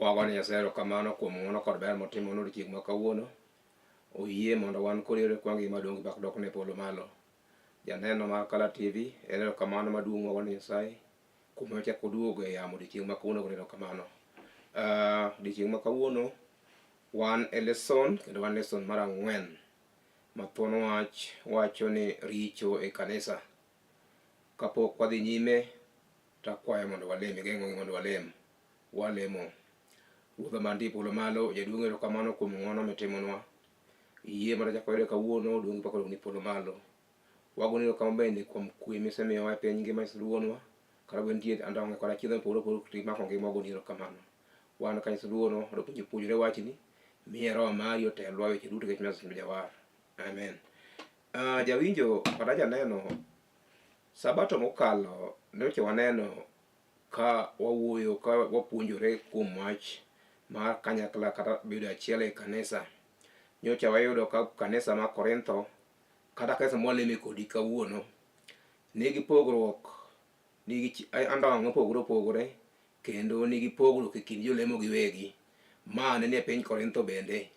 Wago ne Nyasaye erokamano kuom ng'wono kod ber motimonwa odiechieng' ma kawuono. Oyie mondo wan kod yore kwa ngima dong' gi pak dokne e polo malo. Janeno mar Kala TV, en erokamano maduong' wago ne Nyasaye kuom wachako duogo e yamo odiechieng' ma kawuono gono erokamano. Odiechieng' ma kawuono wan e lesson kendo wan lesson mar ang'wen ma thuon wach wacho ni richo e kanisa. Kapok wadhi nyime to akwayo mondo walem, igeng'o mondo walem. Walemo. Ruodhwa mantie e polo malo, jaduong' erokamano kuom ng'wono mitimonwa. Iyie mondo achak wayude kawuono, duong' gi pak odong' ni polo malo. Wagoni erokamano bende kuom kwe misemiyowa e piny ngima Wuonwa. Kata obedo nitie andong'e kod achiedh mopogore opogore to imako ngima wagoni erokamano. Wan ka Nyasaye Wuonwa mondo puonjre wachni, miye roho mari otelnwa e weche duto nikech Yesu Jawar. Amen. Jawinjo kata janeno, sabato mokalo nyocha waneno ka wawuoyo ka wapuonjore kuom wach mar kanyakla kata bedo achiel e kanisa. Nyocha wayudo ka kanisa ma Korintho kata kanisa mwaleme kodi kawuono nigi pogruok, nigi andong' mopogore opogore kendo nigi pogruok e kind jolemo giwegi. Ma ne nie piny Korintho bende.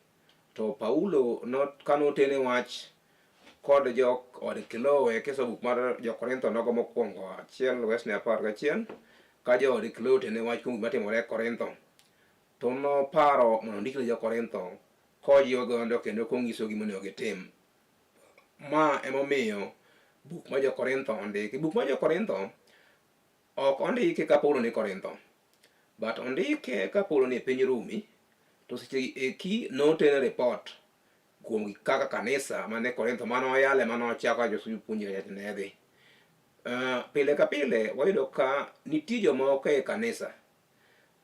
To Paulo kane otene wach kod jo od Kloe kisomo buk mar jo Korintho nogo mokwongo achiel wesne 11 ka jo od Kloe otene wach kuom gima timore e Korintho to noparo mondo ondik ne jo Korintho kojiwo godo kendo konyiso gima onego gitim. Ma emomiyo buk mar jo Korintho ondiki. Buk mar jo Korintho ok ondike ka Paulo ni Korintho, but ondike ka Paulo ni e piny Rumi to seche eki notene report kuom kaka kanisa mane Korintho mane oyale mane ochako jopuonjre ne dhi. Pile ka pile wayudo ka nitie jomoko e kanisa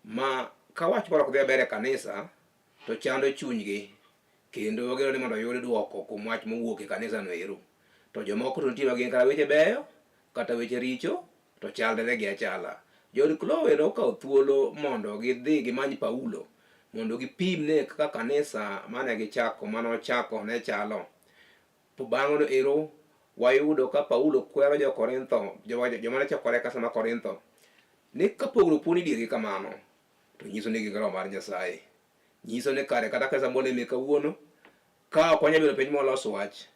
ma ka wach moro ok dhi maber e kanisa to chando chunygi kendo gidwaro ni mondo oyud duoko kuom wach mowuok e kanisa no ero. To jomoko to nitie ma gin kata weche beyo kata weche richo to chalre gi achala. Jood Kloe nokawo thuolo mondo gidhi gimany Paulo mondo gipimne kaka kanisa mane gichako mane ochako ne chalo. Bang'e no ero wayudo ka Paulo kwero jo Korintho, joma ne chokore e kanisa ma Korintho ni ka pogruok pod ni diergi kamano to nyiso ni gin gi roho mar Nyasaye. Nyiso ni kare kata kanisa mwaleme kawuono ka ok wanyal bedo piny mwalos wach,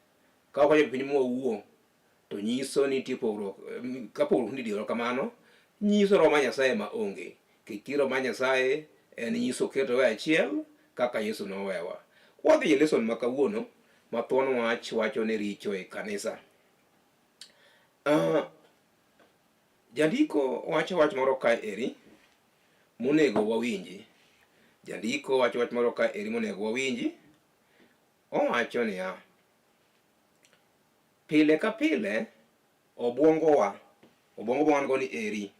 ka ok wanyal bedo piny mwawuo to nyiso ni nitie pogruok. Ka pogruok ni dierwa kamano, nyiso roho mar Nyasaye ma onge. Nikech roho mar Nyasaye en nyiso ketowa e achiel kaka Yesu nowewa. Wadhi e lesson ma kawuono ma thuon wach wacho ni richo e kanisa. Jandiko wacho wach moro ka eri monego wawinji. Jandiko wacho wach moro ka eri monego wawinji. Owacho niya, pile ka pile obwongowa, obwongo ma wan go ni eri,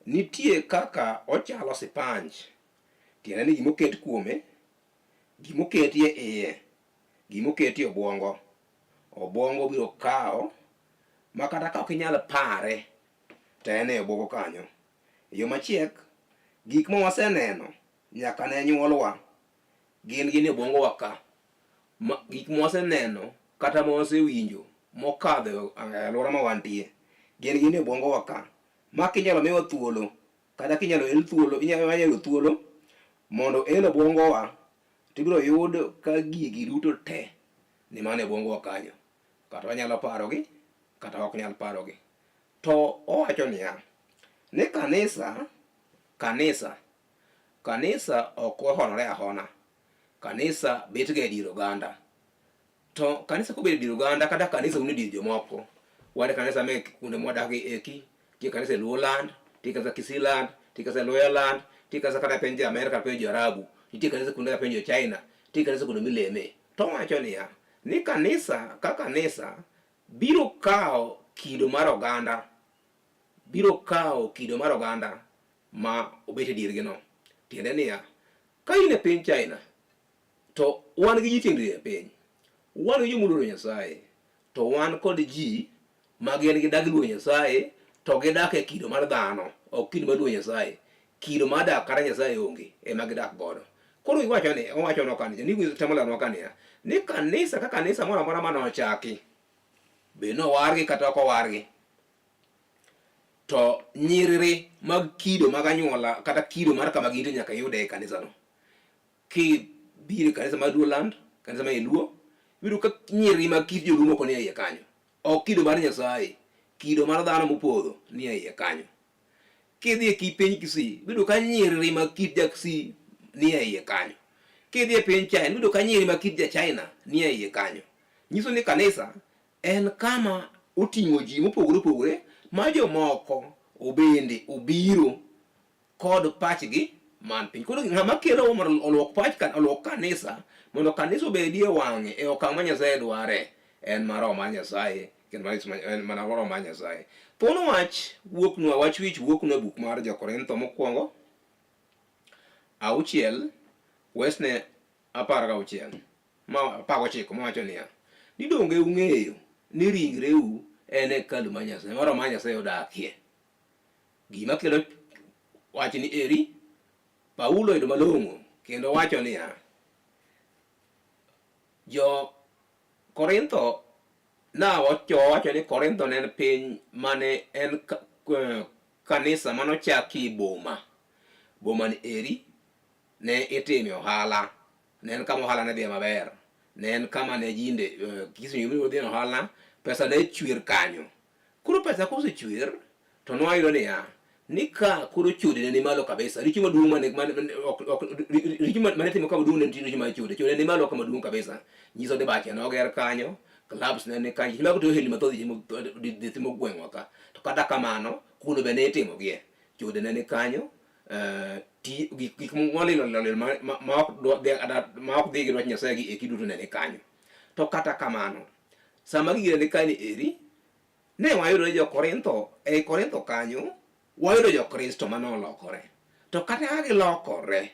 nitie kaka ochalo sipanj. Tiende ni gima oket kuome, gima oketie iye, gima oketie obwongo, obwongo biro kawo ma kata ka ok inyal pare to en e obwongo kanyo. E yo machiek, gik ma waseneno nyaka ne nyuolwa gin gin e obwongowa ka. Ma, gik ma waseneno kata ma wasewinjo mokadho e alwora ma wantie gin gin e obwongowa ka. Ma kinyalo miwa thuolo kata kinyalo el thuolo, inyalo yudo thuolo mondo el obwongowa to ibiro yud ka gigi duto te ni mana e obwongowa kanyo. Kata wanyalo parogi kata ok nyal parogi. To owacho niya, ni kanisa, kanisa, kanisa ok ohonore ahona. Kanisa bet ga e dier oganda. To kanisa kobedo e dier oganda kata kanisa un e dier jomoko. Wan e kanisa me kuonde mwadake eki, nitie kanisa e Luo land, nitie kanisa Kisii land, nitie kanisa e Luhya land, nitie kanisa kata e piny jo Amerka, piny jo Arabu, nitie kanisa kuonde kaka piny jo China, nitie kanisa kuonde mileme. To owacho niya, ni kanisa ka kanisa biro kawo kido mar oganda, biro kawo kido mar oganda ma obet e diergi no. Tiende niya, ka in e piny China, to wan gi ji tiengni e piny. Wan gi joma oluoro Nyasaye, to wan kod ji ma gin gidag luoro Nyasaye, to gidak e kido mar dhano, ok kido mar luoro Nyasaye. Kido mar dak kata Nyasaye onge, ema gidak godo. Koro iwacho ni, owacho no kanisa, ni temo leronwa kaniya, ni kanisa ka kanisa moro amora mane ochaki, be nowargi kata ok owargi. To nyiriri mag kido mag anyuola kata kido mar kama gintie nyaka iyude e kanisano. Kibiro e kanisa mar Luoland, kanisa ma e Luo, iyudo ka nyiriri mag kit joluo moko nie iye kanyo. Ok kido mar Nyasaye, kido mar dhano mopodho nie iye kanyo. Kidhi e piny Kisii, iyudo ka nyiriri mag kit ja Kisii nie iye kanyo. Kidhi e piny China, iyudo ka nyiriri mag kit ja China nie iye kanyo. Nyiso ni kanisa en kama oting'o ji mopogore opogore ma jomoko obende obiro kod pachgi man piny. Koro ng'ama kelo mondo oluok pach oluok kanisa mondo kanisa obedie wang'e e okang' ma Nyasaye dware en mar roho mar Nyasaye kendo en mana roho mar Nyasaye. Thuon wach wuoknwa wach wich wuoknwa e buk mar Jo-Korintho mokwongo auchiel wesne 16 ma 19 mawacho niya ni donge ung'eyo ni ringreu en hekalu mar Nyasaye ma roho mar Nyasaye odakie. Gima kelo wachni eri Paulo oyudo malong'o kendo wacho niya jo Korintho na wacho ni Korintho ne en piny mane en kanisa manochaki boma. Boma ni eri ne itime ohala, ne en kama ohala ne dhiye maber, ne en kama ne jinde eh, dhi ohala, pesa ne chwer kanyo. Koro pesa kosechwer to nwayudo niya ni ka koro chode ne ni malo kabisa, richo maduong' mane mane ok ok richo mane timo ka maduong' ne nitie richo mar chode, chode ne ni malo kama duong' kabisa. Nyiso ni bache noger kanyo, clubs ne ni kanyo, mago to ohelni mathoth ji timo gweng'wa ka. To kata kamano, kuno be ne itimogie. Chode ne ni kanyo, eh, gik molil olil ma ok dhi gi dwach Nyasaye gi eki duto ne ni kanyo. To kata kamano, sama gigi ne ni kanyo eri, Ne wayudo ni jo-Korintho, ei Korintho kanyo, wayudo jo-Kristo mane olokore. To kata ka gilokore,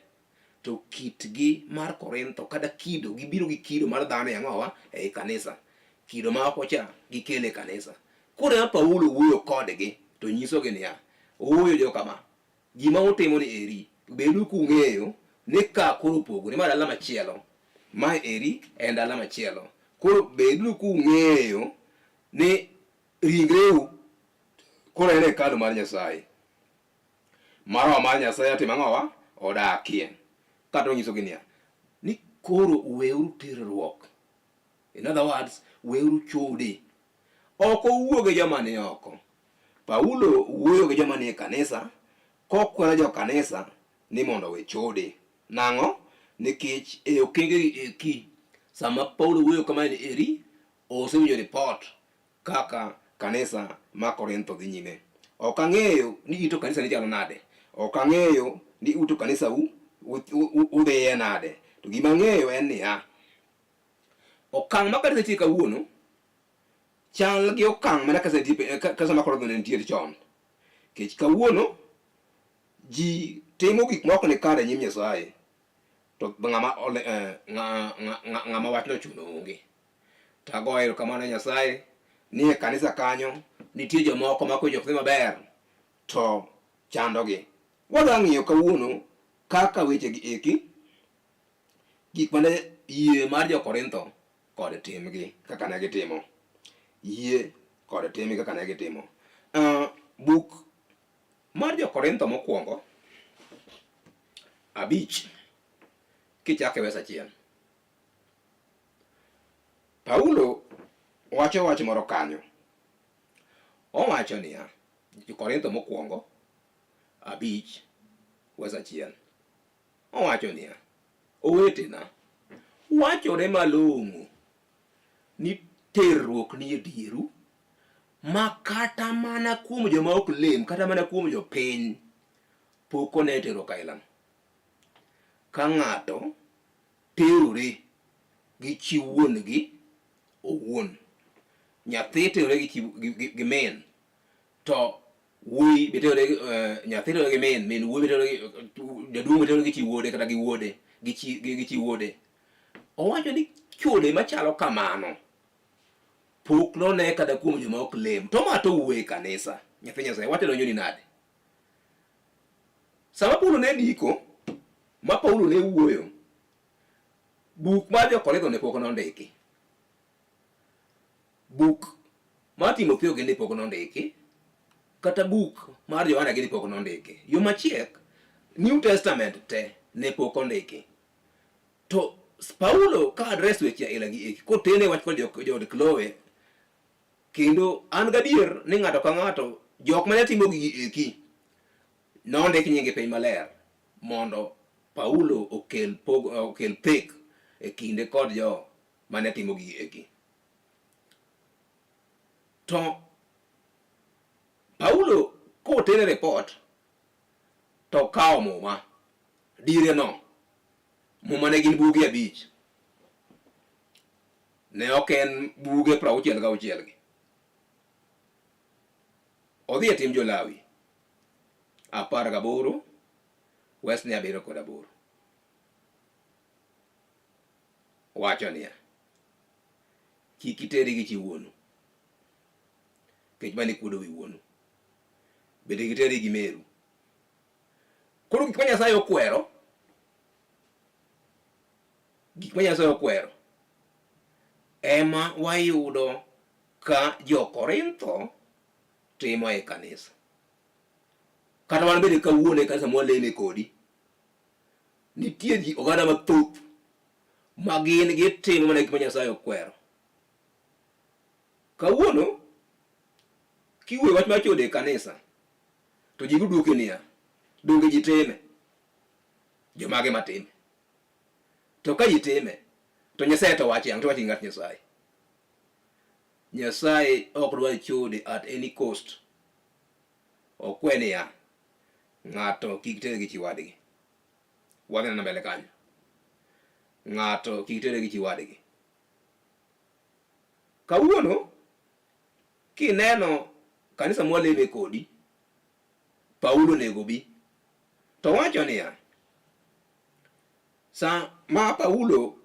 to kitgi mar Korintho kata kido, gibiro gi kido mar dhano e ang'owa ei kanisa. Kido ma oko cha gikelo e kanisa. Koro ema Paulo wuoyo kodgi to nyisogi niya, ooyo jokama, gima utimo ni eri, bedu kung'eyo ni ka koro opogore, ma dala machielo, ma eri en dala machielo. Koro beduru kung'eyo ni ringreu koro en hekalu mar Nyasaye. Ma Roho mar Nyasaye otimo ang'owa? Odakie. Kata onyisogi niya, ni koro weuru terruok. In other words, weuru chode. Ok owuo gi joma ni oko. Paulo wuoyo gi joma ni e kanisa kokwero jo kanisa ni mondo owe chode. Nang'o? Nikech e okengegi eki, sama Paulo wuoyo kamae ni eri, Osewinjo ripot kaka kanisa ma Korintho dhi nyime. Ok ang'eyo ni ito kanisa ni chalo nade. Ok ang'eyo ni uto kanisa u udhiye nade. To gima ang'eyo en niya, okang' ma kanisa nitie kawuono chal gi okang' mana kanisa nitie eh, kanisa ma Korintho ne nitie chon. Nikech kawuono ji timo gik moko ni kare e nyim Nyasaye to ng'ama eh, ng'ama wachno ochuno onge. To agoyo erokamano ne Nyasaye ni e kanisa kanyo nitie jomoko ma kojok dhi maber to chandogi. Wadwa ng'iyo kawuono kaka wechegi eki gik mane yie mar jo-Korintho kod timgi kaka ne gitimo. Yie kod timgi kaka ne gitimo. Uh, buk mar jo-Korintho mokwongo abich kichake wes achiel. Paulo wacho wach moro kanyo. Owacho niya, Korintho mokwongo abich wes achiel. Owacho niya, owetena, wachore malong'o ni terruok ni e dieru ma kata mana kuom joma ok lem, kata mana kuom jopiny pok one terruok ailano. Ka ng'ato terore gi chi wuon-gi owuon. Nyathi terore gi, chi, gi, gi, gi min, to wuoyi be terore gi uh, nyathi terore gi min, min wuoyi be terore gi jaduong' be terore gi chi wuode kata gi wuode gi chi gi, gi chi wuode. Owacho ni chode machalo kamano pok none kata kuom joma ok lem. To ma to wuoye kanisa. Nyathi Nyasaye, wacho donjo ni nade? Sama Paulo ne ndiko, ma Paulo ne wuoyo, buk mar Jo-Korintho ne pok nondiki. Buk mar Timotheo gi ne pok nondiki. Kata buk mar Johana gini pok nondiki. Yo machiek, New Testament te ne pok ondiki. To Paulo ka address weche aila gi eki kotene wach kod jood Chloe kendo an gadier ni ng'ato ka ng'ato jok mane timo gigi eki nondik nyingi piny maler mondo Paulo okel pog, okel pek e kinde kod jo mane timo gigi eki. To Paulo kotene report to kawo muma dire no muma ne gin buge abich ne ok en buge 66 gi odhi e tim jolawi 18 wes ne 7 kod 8 wacho niya kik iteri gi chi wuonu kech mane kuodo wi wuonu bende giteri gi meru koro gik ma Nyasaye okwero gik ma Nyasaye okwero ema wayudo ka jo-Korintho timo e kanisa kata wan bende kawuono e kanisa mwaleme kodi nitie ji oganda mathoth ma gin gitimo mana gik ma Nyasaye okwero Kawuono kiwuoyo wach mar chode e kanisa to ji dwoki niya, donge ji time? Jomage matime? To ka ji time, to Nyasaye to wache ang' to wache gi ng'at Nyasaye. Nyasaye ok dwar chode at any cost. Okwe niya, ng'ato kik ter gi chi wadgi. Wadhi neno mbele kanyo. Ng'ato kik tere gi chi wadgi. Kawuono kineno kanisa mwaleme kodi, Paulo onego bi. To wacho niya, sa ma Paulo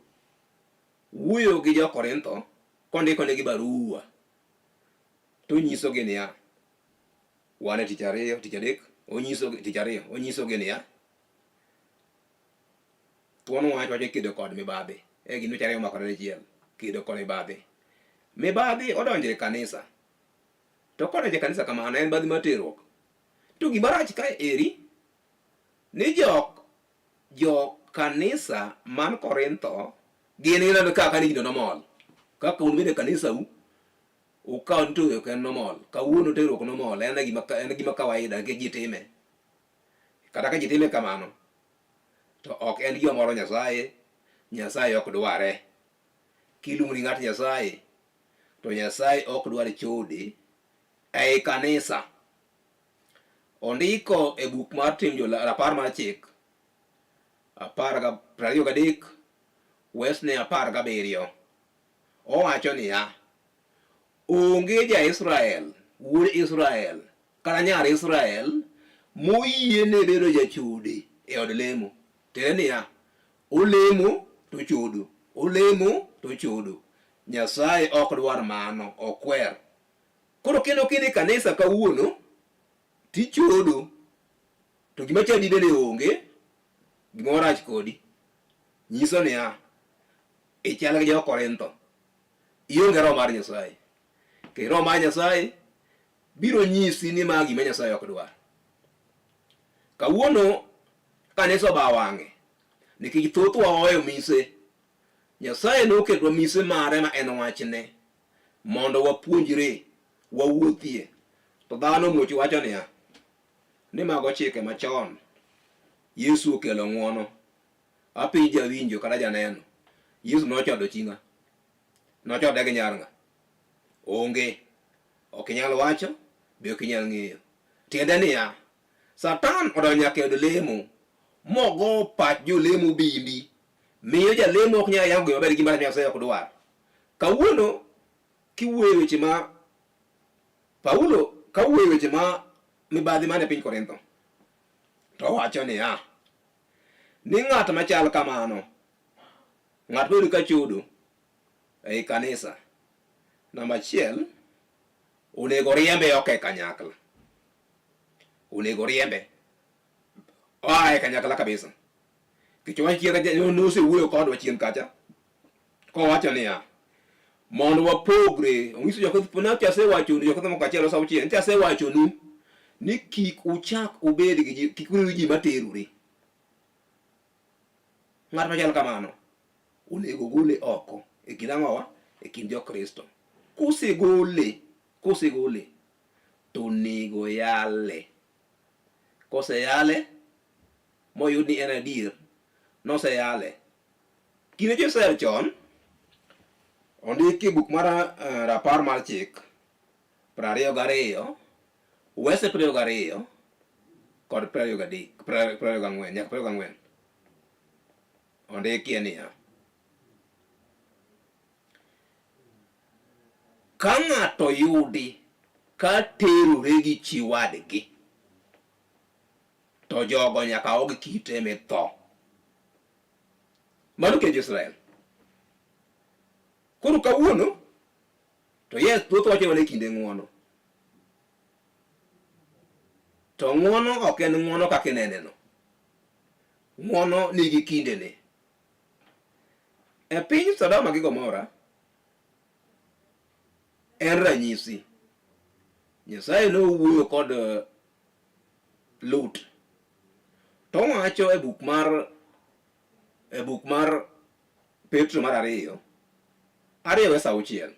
wuoyo gi jo-Korintho kondiko negi barua, to onyisogi niya, wan e tich ariyo, tich adek, onyiso tich ariyo, onyisogi niya, Thuon wach wacho kedo kod mibadhi. E gin weche ariyo momakore dichiel. Kedo kod mibadhi. Mibadhi odonjo e kanisa. To kodonjo e kanisa kamano en mibadhi mar terruok. To gima rach ka eri ni jok jo kanisa man Korintho gin gineno kaka ni gino normal. Kaka un bende kanisa u ukawo ni terruok en normal. Kawuono terruok normal en gima en gima kawaida nikech ji time. Kata ka ji time kamano to ok en gima moro Nyasaye, Nyasaye ok dware. Kiluongo ni ng'at Nyasaye, to Nyasaye ok dwar chode ei kanisa. Ondiko e buk mar Tim Rapar mar Chik 23 wesne 17 owacho niya, onge ja-Israel, wuod Israel kata nyar Israel moyiene bedo jachode e od lemo. Tiende niya, olemo to chodo, olemo to chodo. Nyasaye ok dwar mano, okwer. Koro kendo kidhi kanisa kawuono tichodo to gima chadi bende onge, gimoro rach kodi. Nyiso niya, ichal gi jo-Korintho, ionge roho mar Nyasaye. Nikech roho mar Nyasaye biro nyisi ni ma gima Nyasaye ok dwar. Kawuono kanisa oba wang'e nikech thothwa oweyo mise. Nyasaye noketwa mise mare ma en wachne mondo wapuonjre, wawuothie. To dhano muoch wacho niya, ni mago chike machon, Yesu okelo ng'wono. Apenji jawinjo kata janeno, Yesu nochodo chi ng'a? Nochode gi nyar ng'a? Onge. Ok inyal wacho, be ok inyal ng'eyo. Tiende niya, Satan odonjo nyaka e od lemo, mogo pach jolemo bimbi, miyo jalemo ok nyal yango gima ber gi gima rach Nyasaye ok dwar. Kawuono kiwuoyo e weche ma Paulo kawuoyo e weche ma mibadhi man e piny Korintho, to owacho niya, ni ng'at machal kamano, ng'at moyud ka chodo ei kanisa, namba achiel, onego riembe oko e kanyakla. Onego riembe oa e kanyakla kabisa. Nikech wach chien kacha nosewuoyo kodwa chien kacha kowacho niya mondo wapogre. Onyiso joketho nyocha asewachonu joketho moko achiel osauchiel nyocha asewachonu. Ni kik uchak ubed gi ji, kik uriw ji materore. Ng'at machal kamano onego gole oko e kind ang'owa? E kind Jokristo. Kosegole, kosegole to onego yale. Koseyale moyud ni en adier, noseyale. Kinde jo-Israel chon, ondiki e buk mar Rapar mar Chik 22, wese 22 kod 23, 24 nyaka 24. Ondikie niya, Ka ng'ato yudi ka terore gi chi wadgi, to jogo nyaka og kite mi tho. Mano kech Israel. Koro kawuono to yes, thoth wacho mana e kinde ng'uono. To ng'uono ok en ng'uono kaka ineneno. Ng'uono nigi kindene. E piny Sodoma gi Gomora en ranyisi. Nyasaye nowuoyo kod Lut. To owacho e buk mar e buk mar Petro mar ariyo ariyo wes auchiel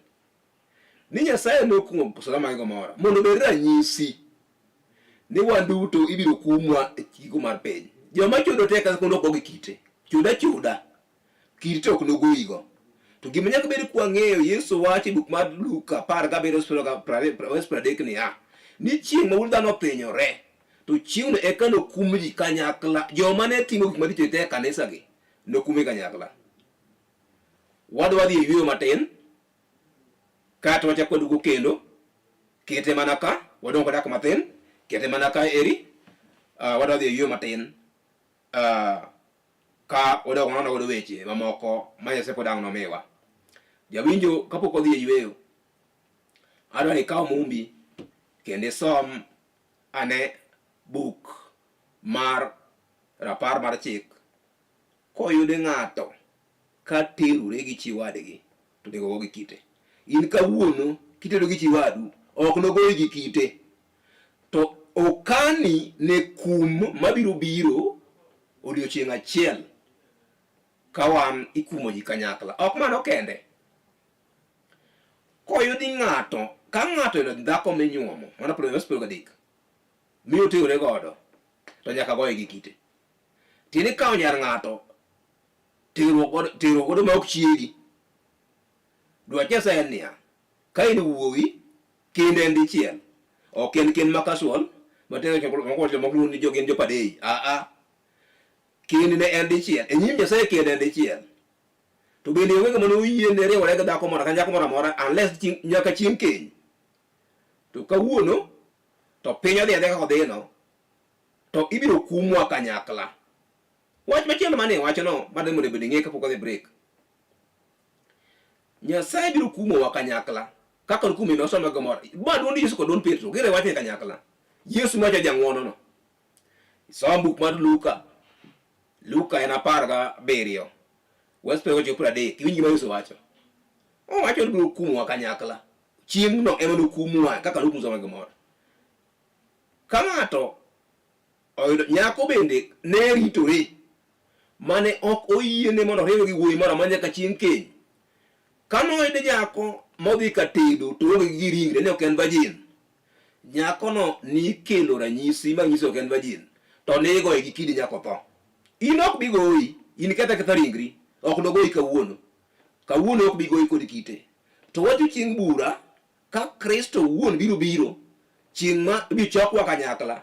ni Nyasaye nokumo Sodoma gi Gomora mondo obed ranyisi ni wan duto ibiro kumwa e giko mar piny. Joma chodo tek kaka kondo ok gogi kite. Chod achoda, kite to ok nogoyigo. To gima nyaka bed kwang'eyo, Yesu wacho e buk mar Luka 17 wes 30 niya, ni chieng' ma Wuod Dhano othinyore, to chieng'no eka nokum ji kanyakla. Joma ne timo gik maricho te e kanisa gi, nokum gi kanyakla. Wadwa dhi e yueyo matin, kato wachako waduogo kendo, kete mana ka, wadong' kod dakika mathin, kete mana ka eri, wadwa dhi e yueyo matin, ka wadok wanono godo weche mamoko ma Nyasaye pod ang' nomiwa. Jawinjo kapok wadhi e yueyo, adwa ni ikaw mumbi kendo isom ane buk mar rapar mar chik koyudi ng'ato ka terore gi chi wadgi to onego go gi kite. In kawuono kitedo gi chi wadu ok nogoyi gi kite to okani ne kum mabiro biro odiochieng' achiel ka wan ikumo ji kanyakla. Ok mano kende. Koyudi ng'ato, ka ng'ato oyudo dhako minyuomo, mano Proverbs 23, mi oterore godo, to nyaka goye gi kite. Tiende kawo nyar ng'ato, terruok godo, terruok godo ma ok chiegi. Dwach Nyasaye en niya, ka in wuowi, kend en dichiel. Ok en kend ma casual, ma tero moko jomoko luongo ni gin jopadei. A a. Kend ne en dichiel. E nyim Nyasaye kend en dichiel. To bende onge ng'ama noyiene riwore gi dhako moro kata nyako moro amora unless nyaka chieng' keny. To kawuono to piny odhi adhiya kaka odhino, to ibiro kumwa kanyakla. Wach machielo mane wachono madwa mondo ibed ing'e kapok wadhi break. Nyasaye biro kumowa kanyakla kaka nokumo e Sodoma gi Gomora. Ma duond Yesu kod duond Petro gire wachni kanyakla. Yesu mawacho jang'wono no. Som buk mar Luka. Luka en 17. Wes 93. Iwinj gima Yesu wacho. Owacho ni biro kumowa kanyakla. Chieng'no ema nokumwa kaka nokumo Sodoma gi Gomora. Ka ng'ato oyudo nyako bende ne ritore mane ok oyiene mondo oriwe gi wuoyi moro amora nyaka chieng' keny. Ka noyudo nyako modhi ka tedo to onge gi ringre ne ok en virgin. Nyakono nikelo ranyisi manyiso ok en virgin to nigoye gi kidi nyaka otho. In ok bi goyi, in ketha ketha ringri, ok nogoyi kawuono. Kawuono ok bi goyi kod kite. To wacho chieng' bura Ka Kristo owuon biro biro, chieng' ma ibi chokwa kanyakla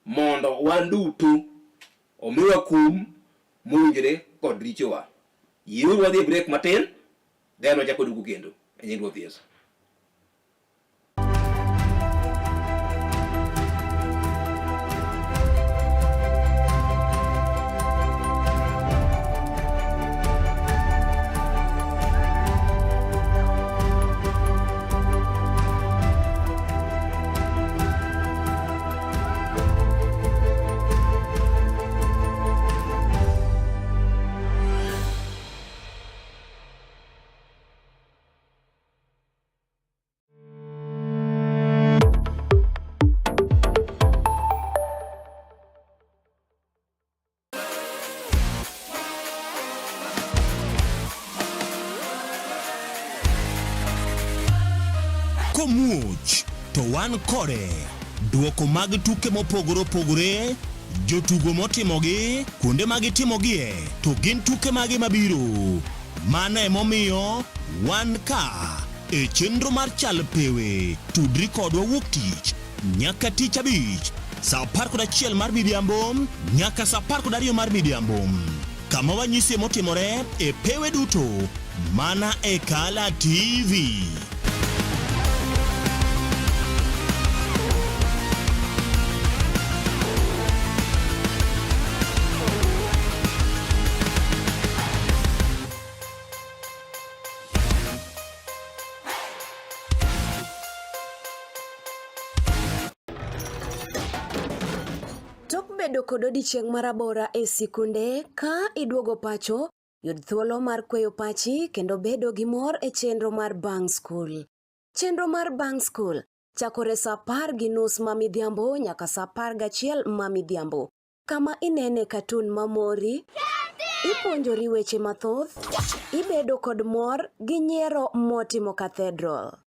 mondo wan duto omiwa kum mowinjore kod richowa. Yieuru wadhi e break matin, then wachak waduogo kendo e nying Ruoth Yesu. Wan kode duoko mag tuke mopogore opogore, jotugo motimogi, kuonde ma gitimogie, to gin tuke mage mabiro. Mano emomiyo wan ka e chenro mar Chal Pewe. Tudri kodwa wuok tich nyaka tich abich saa 11 mar midhiambo nyaka saa 12 mar midhiambo kama wanyisie motimore e pewe duto mana e Kala TV. Tok bedo kod odiechieng' marabora e sikunde, ka iduogo pacho, yud thuolo mar kweyo pachi kendo bedo gi mor e chenro mar Bang' Skul. Chenro mar Bang' Skul chakore sa 10:30 ma midhiambo nyaka sa 11 ma midhiambo, kama inene katun mamori, ipuonjori weche mathoth, ibedo kod mor gi nyiero motimo cathedral.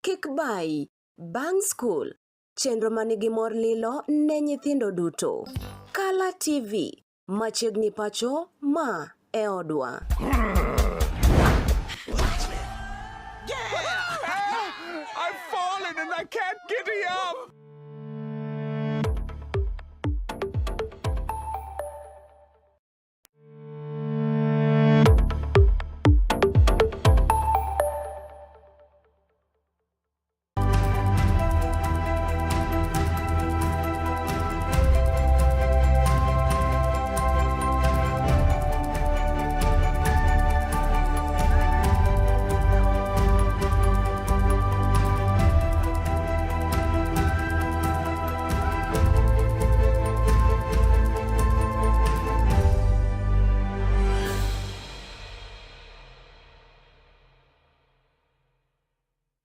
Kik bayi, Bang' Skul, chenro manigi mor lilo ne nyithindo duto. Kala TV, machiegni pacho, ma e odwa. I've fallen and I can't get up.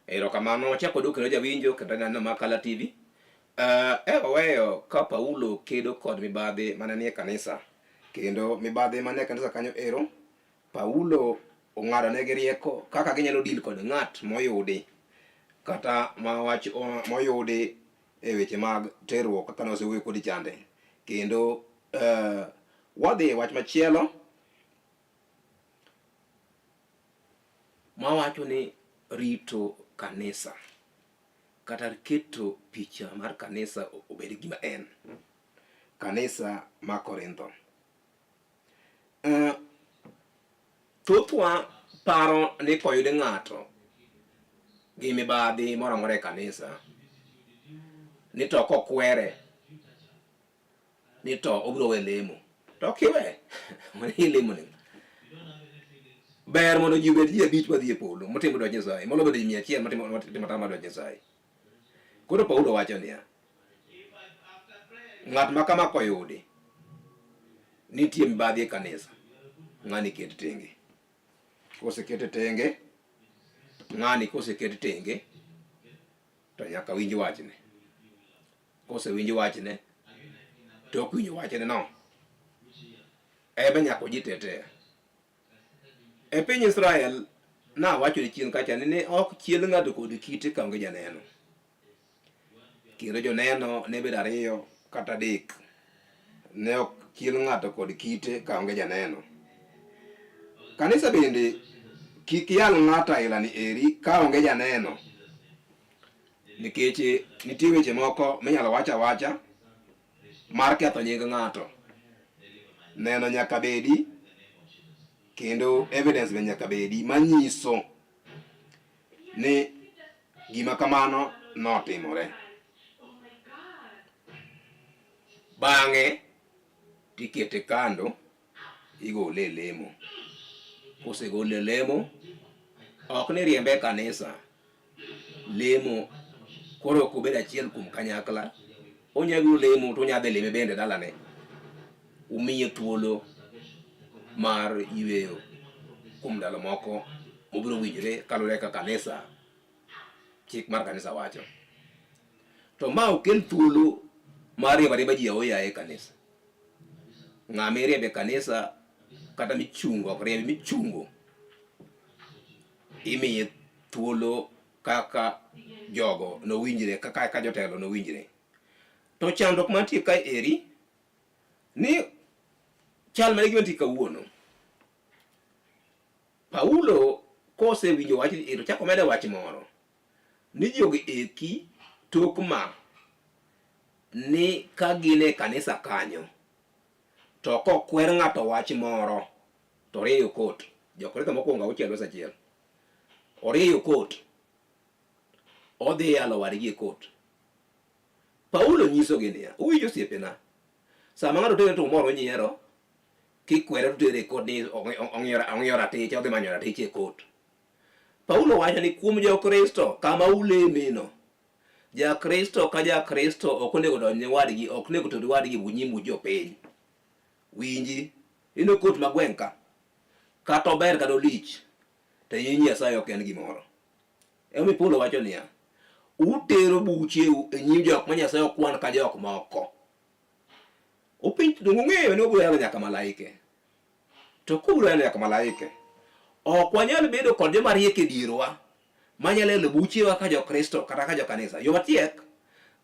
Erokamano wachako dwoko kendo jawinjo kendo neno ma Kala TV. E waweyo ka Paulo kedo kod mibadhi mane nie kanisa kendo mibadhi mane kanisa kanyo ero Paulo ong'ado negi rieko kaka ginyalo deal kod ng'at moyudi kata ma wach moyudi e weche mag terruok kaka nosewuoyo kodi chande kendo wadhi e wach machielo mawacho ni rito kanisa kata keto picha mar kanisa obed gima en kanisa ma Korintho. Thothwa paro ni koyud ng'ato gi mibadhi moro amora e kanisa ni to kokwere ni to obiro we lemo to ok iwe ilemo ni ber mondo ji obed ji abich madhi e polo motimo dwach Nyasaye molo bedo ji 100 motimo tama dwach Nyasaye. Koro Paulo wacho niya, ng'at ma kama koyudi nitie mibadhi e kanisa, ng'ani ket tenge. Kosekete tenge, ng'ani koseket tenge to nyaka winj wachne. Kosewinj wachne to ok winj wachne no, ebe nyaka ojitetea. E piny Israel nawacho ni chien kacha ni ne ok chiel ng'ato kod kite ka onge janeno. Kendo joneno ne bedo ariyo kata adek. Ne ok chiel ng'ato kod kite ka onge janeno. Kanisa bende kik yal ng'ato aila ni eri ka onge janeno. Nikech nitie weche moko minyalo wach awacha mar ketho nying ng'ato. Neno nyaka bedi kendo evidence be nyaka bedi manyiso ni gima kamano notimore. Bang'e tikete kando igole e lemo. Kosegole e lemo, ok ni riembe e kanisa, lemo koro ok obed achiel kuom kanyakla. Onya biro lemo to onya dhi lime bende dalane. Umiye thuolo mar yweyo kuom ndalo moko mobiro winjore kaluwore kaka kanisa chik mar kanisa wacho. To ma ok kel thuolo mar riembo ariemba ji aoyaye e kanisa. Ng'ama iriembo e kanisa kata michungo ok riembi michungo imiye thuolo kaka jogo nowinjre kaka ka jotelo nowinjre. To chandruok mantie kae eri ni chal mane gima nitie kawuono. Paulo kosewinjo wach ni to chako mede wach moro ni jogi eki tok ma ni ka gin e kanisa kanyo to kokwer ng'ato wach moro to orieyo kot. Jokorintho mokwongo auchiel wes achiel. Orieyo kot. Odhi yalo wadgi e kot. Paulo nyisogi niya, uwinjo osiepena, sama ng'ato tere to umor unyiero, kikwere to tere e kot ni ong'iyo ratiche, odhi manyo ratiche e kot. Paulo wacho ni kuom Jokristo kama ulemeno, Jakristo ka Jakristo ok onego donj ne wadgi, ok onego ter wadgi e nyim jopiny. Winji, ineno kot ma gweng' ka, kata ober kata olich, to e nyim Nyasaye ok en gimoro. Emomiyo Paulo wacho niya, utero bucheu e nyim jok ma Nyasaye okwan ka jok moko. Openj donge ung'eyo ni obiro yalo nyaka malaike? To kobiro yalo nyaka malaike, ok wanyal bedo kod joma riek e dierwa manyalo yalo buchewa ka Jokristo kata ka jokanisa. Yo matiek,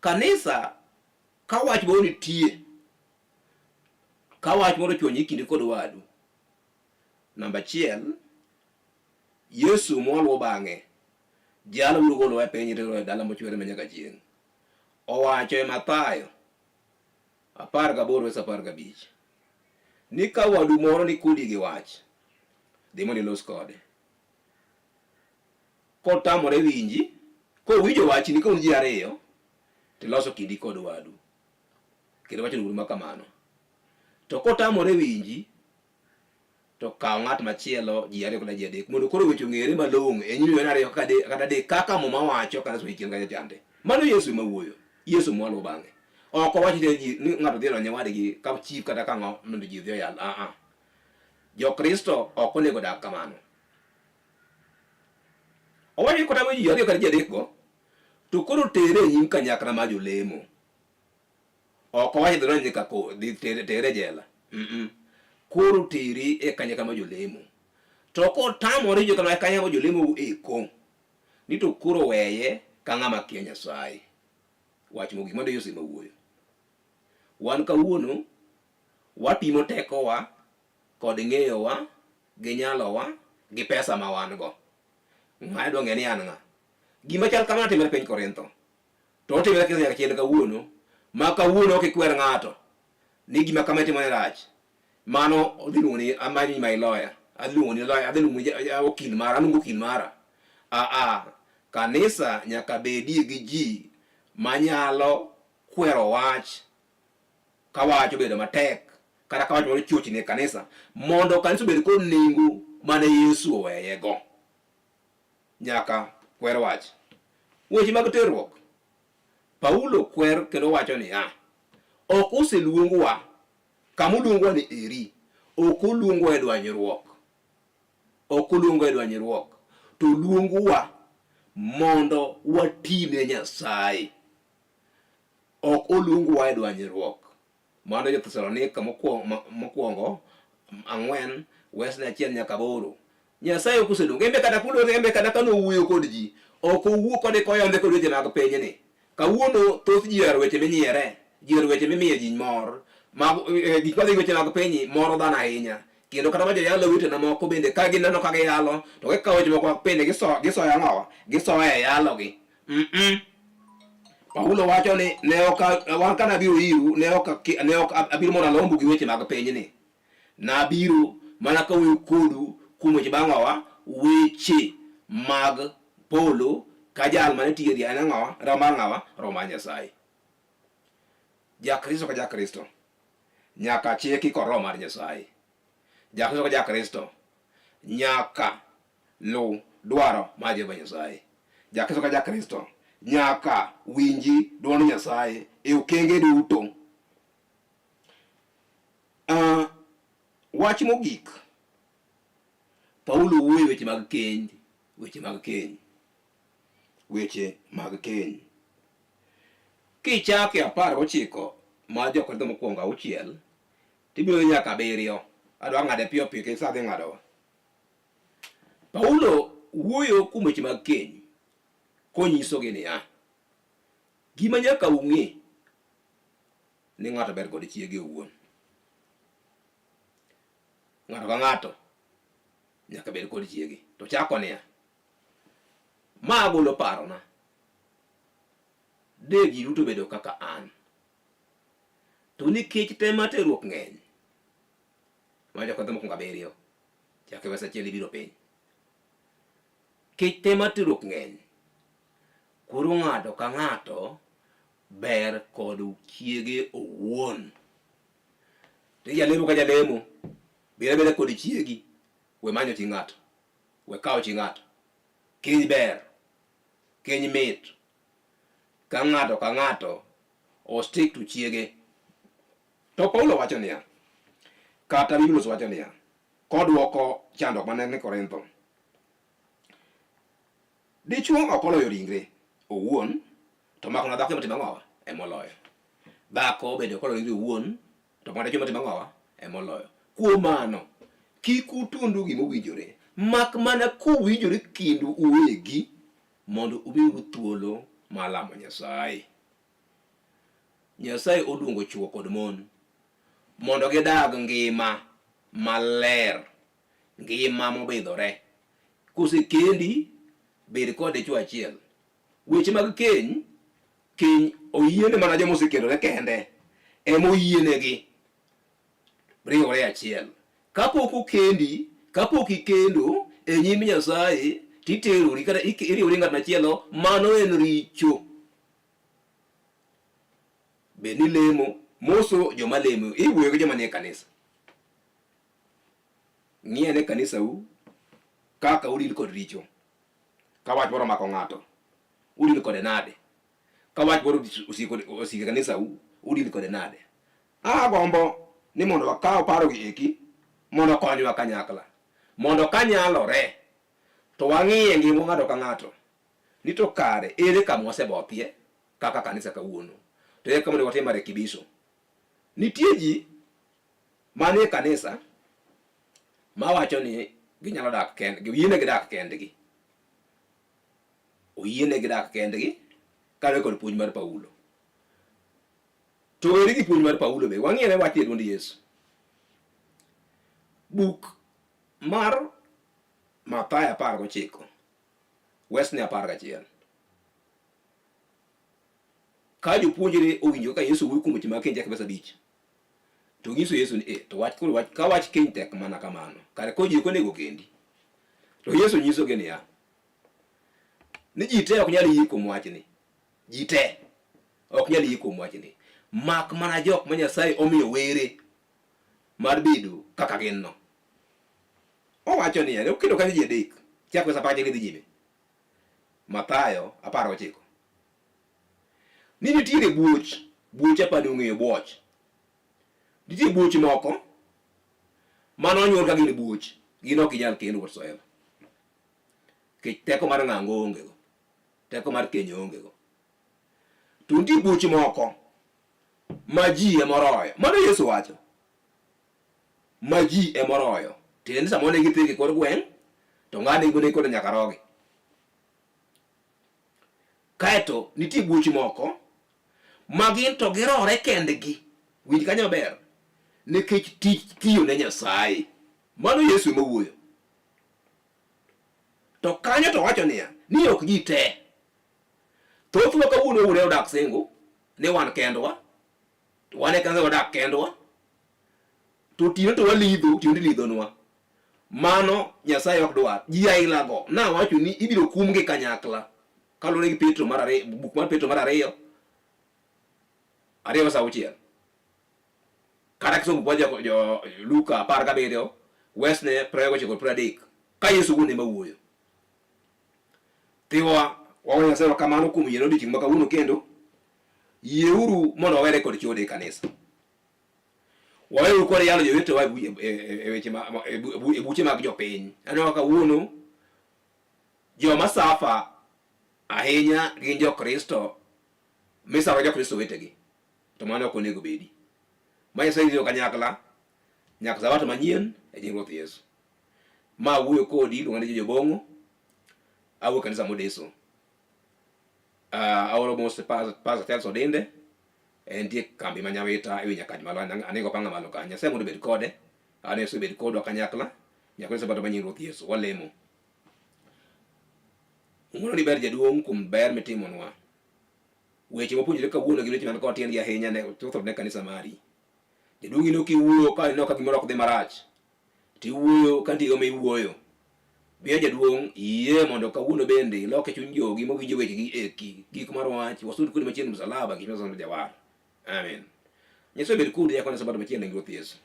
kanisa ka wach moro nitie, ka wach moro ochwanyi e kindi kod wadu, namba achiel, Yesu mwaluwo bang'e, jalo biro golowa e piny tero e dala mochwere ma nyaka chieng'. Owacho e Mathayo 18 wes 15 ni ka wadu moro ni kodi gi wach, dhi mondo ilos kode. Kotamore winji, kowinjo wachni ka un ji ariyo, tiloso kindi kod wadu. Kendo wacho ni ma kamano. To kotamore winji, to kaw ng'at machielo ji ariyo kata ji adek mondo koro weche ong'ere malong'o e nyim johanna ariyo kata adek kaka muma wacho kata somo chien kacha chande. Mano Yesu ema wuoyo. Yesu mwaluwo bang'e. Ok owach ni ji ni ng'ato dhi donjo wadgi ka chief kata ka ng'o mondo ji odhi oyal. Ah ah. Jokristo ok onego dak kamano. Owacho ni kotamo ji ariyo kata ji adek go to koro tere e nyim kanyakla mar jolemo. Ok owacho dhi donjo ka dhi tere tere e jela. Mm -mm. Koro teri e kanyakla mar jolemo. To kotamore jo kanyakla mar jolemo eko ni to koro weye ka ng'ama kia Nyasaye. Wach mogik mano Yesu ema wuoyo. Wan kawuono wapimo tekowa kod ng'eyowa gi nyalowa gi pesa ma wan go. Ng'ane dwa ng'e ni an ng'a. Gima chal kamano timore piny Korintho. To otimore kisa nyaka chil kawuono, ma kawuono ok ikwer ng'ato ni gima kama itimone rach. Mano odhi luongo ni amanyi my lawyer. Adhi luongo ni lawyer, adhi luongo ni okil mara, aluongo okil mara. A a kanisa nyaka bedie gi ji manyalo kwero wach ka wach obedo matek kata ka wach moro chochni e kanisa mondo kanisa obed kod nengo mane Yesu oweyego. Nyaka kwer wach. Weche mag terruok. Paulo kwer kendo wacho niya, ok oseluongwa kama oluongwa ni eri, ok oluongwa e dwanyruok. Ok oluongwa e dwanyruok, to oluongwa mondo watine Nyasaye. Ok oluongwa e dwanyruok. Mano jo-Thesalonika mokwongo ang'wen wesne achiel nyaka aboro. Nyasaye ok oseluongo. Embe kata kulo embe kata kane owuoyo kod ji, ok owuo kode koyombe kod weche mag pinyni. Kawuono thoth ji ohero weche minyiere, ji ohero weche mimiyo ji mor. Mag eh, gik madhi weche mag pinyni moro dhano ahinya. Kendo kata ma joyalo wetena moko bende ka gineno ka giyalo, to gikawo weche moko mag pinyni giso gisoyo ang'owa? Gisoyo e yalogi. Mm -mm. Paulo wacho ni ne ok wan ka nabiro iru ne ok ne ok abiro mondo alombu gi weche mag pinyni. Nabiro mana kawuoyo kodu kuom weche bang'owa weche mag polo ka jal mane tiyo en ang'owa roho mar ng'awa roho mar Nyasaye. Jakristo ka Jakristo nyaka chiki kod roho mar Nyasaye. Jakristo ka Jakristo nyaka luw dwaro mar Jehova Nyasaye. Jakristo ka Jakristo nyaka winji dwond Nyasaye e okenge duto. Wach mogik, Paulo wuoyo weche mag keny, weche mag keny, weche mag keny. Kichako e 19 mar Jokorintho mokwongo auchiel, tibiro nyaka abiriyo. Adwa ng'ade piyo piyo kendo sa dhi ng'adowa. Paulo wuoyo kuom weche mag keny. Konyisogi niya, gima nyaka ung'e ni ng'ato ber kod chiege owuon. Ng'ato ka ng'ato nyaka bed kod chiege. To chako niya, ma agolo parona, de ji duto bedo kaka an. To nikech tem mar terruok ng'eny, ma jokothe mokwongo abiriyo, chake wes achiel ibiro piny. Kech tem mar terruok ng'eny, koro ng'ato ka ng'ato ber kod chiege owuon. To jalemo ka jalemo, bed abeda kod chiegi, we manyo chi ng'ato, we kawo chi ng'ato. Keny ber, keny mit. Ka ng'ato ka ng'ato o stick to chiege. To Paulo wacho niya, kata Biblos wacho niya, kodwoko chandruok mane ni Korintho. Dichuo ok oloyo ringre owuon, to mak mana dhako ema timo ang'owa? Ema oloyo. Dhako bende ok oloyo ringre owuon, to mana dichuo ema timo ang'owa? Ema oloyo. Kuom mano, kik utundu gima owinjore, mak mana kuwinjore kindu uwegi mondo umiu thuolo mar lamo Nyasaye. Nyasaye oluongo chwo kod mon mondo gidag ngima maler, ngima mobidhore. Kosekendi, bed kod dichwo achiel. Weche mag keny, keny oyiene mana joma osekendore kende ema oyienegi riwore achiel. Kapok okendi, kapok ikendo e nyim Nyasaye titerori kata iriwori ng'at machielo, mano en richo. Bed ni lemo, moso joma lemo, iwuoyo gi joma nie kanisa. Ng'i ane kanisau kaka udil kod richo. Ka wach moro omako ng'ato, udil kode nade? Ka wach moro osiko e kanisau, udil kode nade? Agombo ni mondo wakaw parogi eki mondo okonywa kanyakla. Mondo kanyalore to wang'iye ngima ng'ato ka ng'ato ni to kare ere kama wasebothie kaka kanisa kawuono. To ere kama onego watim marekibiso. Nitie ji manie kanisa mawacho ni ginyalo dak kendgi, oyienegi dak kendgi. Oyienegi dak kendgi kaluwore kod puonj mar Paulo. To weri gi puonj mar Paulo be, wang'i ane wach e duond Yesu. Buk mar Mathayo 19, wesne 11. Ka jopuonjre owinjo kaka Yesu wuoyo kuom weche mag keny chakre pesa abich, to nyiso Yesu ni, e, to wach koro wach ka wach keny tek mana kamano, kare koro ji ok onego kendi. To Yesu nyisogi niya, ni ji te ok nyal yie kuom wachni. Ji te ok nyal yie kuom wachni. Mak mana jok ma Nyasaye omiyo were mar bedo kaka gin no. Owacho niya, ne oketo kanyo ji adek, chak pesa pache gidhi nyime. Mathayo 19. Ni nitiere buoch, buoch apani ung'eyo buoch. Nitie buoch moko mane onyuol ka gin buoch, gin ok ginyal kendo whatsoever. Nikech teko mar ng'ango onge go. Teko mar keny onge go. To nitie buoch moko ma ji ema oroyo. Mano Yesu wacho. Ma ji ema oroyo. Tiende ni samoro ne githeko e kor gweng' to ng'ane gone kod nyaka rogi. Kaeto nitie buoch moko ma gin to girore kendgi. Winj kanyo maber. Nikech tich tiyo ne Nyasaye. Mano Yesu ema wuoyo. To kanyo to wacho niya, ni ok ji te. Thothwa kawuono wawuone odak single, ni wan kendwa, to wan e kanisa wadak kendwa, to otieno to walidho, otieno tilidhonwa. Mano Nyasaye ok dwar. Ji ailago, nawacho ni ibiro kumgi kanyakla. Kaluwore gi Petro mar ariyo, buk mar Petro mar ariyo, ariyo 6. Kata kisomo buk mar jo, jo Luka 17, wesne 29 30. Ka Yesu owuon ema wuoyo. Thiwa, wago Nyasaye erokamano kuom yiene odiechieng' ma kawuono kendo. Yieuru mondo wawere kod chode e kanisa. Waweuru kod yalo jowetewa e, e, e, e weche ma, e, e buche mag jopiny. Aneno kaka kawuono joma safa ahinya gin Jokristo misaro Jokristo wetegi. To mano ok onego bedi. Ma Nyasaye rito kanyakla nyaka sabato manyien e nying Ruoth Yesu. Ma wuoyo kodi iluonga ni Jojo Bong'o. Awuok kanisa Modeso. Aoro mos Pastor Charles Odinde entie kambi ma Nyawita ewi Nyakach malo anego panga malo kanyo. Nyasaye mondo obed kode. An Yesu obed kodwa kanyakla. Nyaka sabato ma nying Ruoth Yesu walemo. Ng'wono ni ber jaduong' kuom ber mitimonwa. Weche mapuonjore kawuono gin weche man kod tiendgi ahinya ne chutho ne kanisa mari. Jaduong' in ok iwuoyo ka ineno ka gimoro ok dhi marach. To iwuoyo ka nitie gima iwuoyo. Miyo jaduong' yie mondo kawuono bende ilok e chuny jogi mawinjo wechegi eki gik mar wach wasud kodi machiegni msalaba gik msalaba jawar. Amen. Nyasaye obed kodi nyaka ne sabato machiegni gi Ruoth Yesu.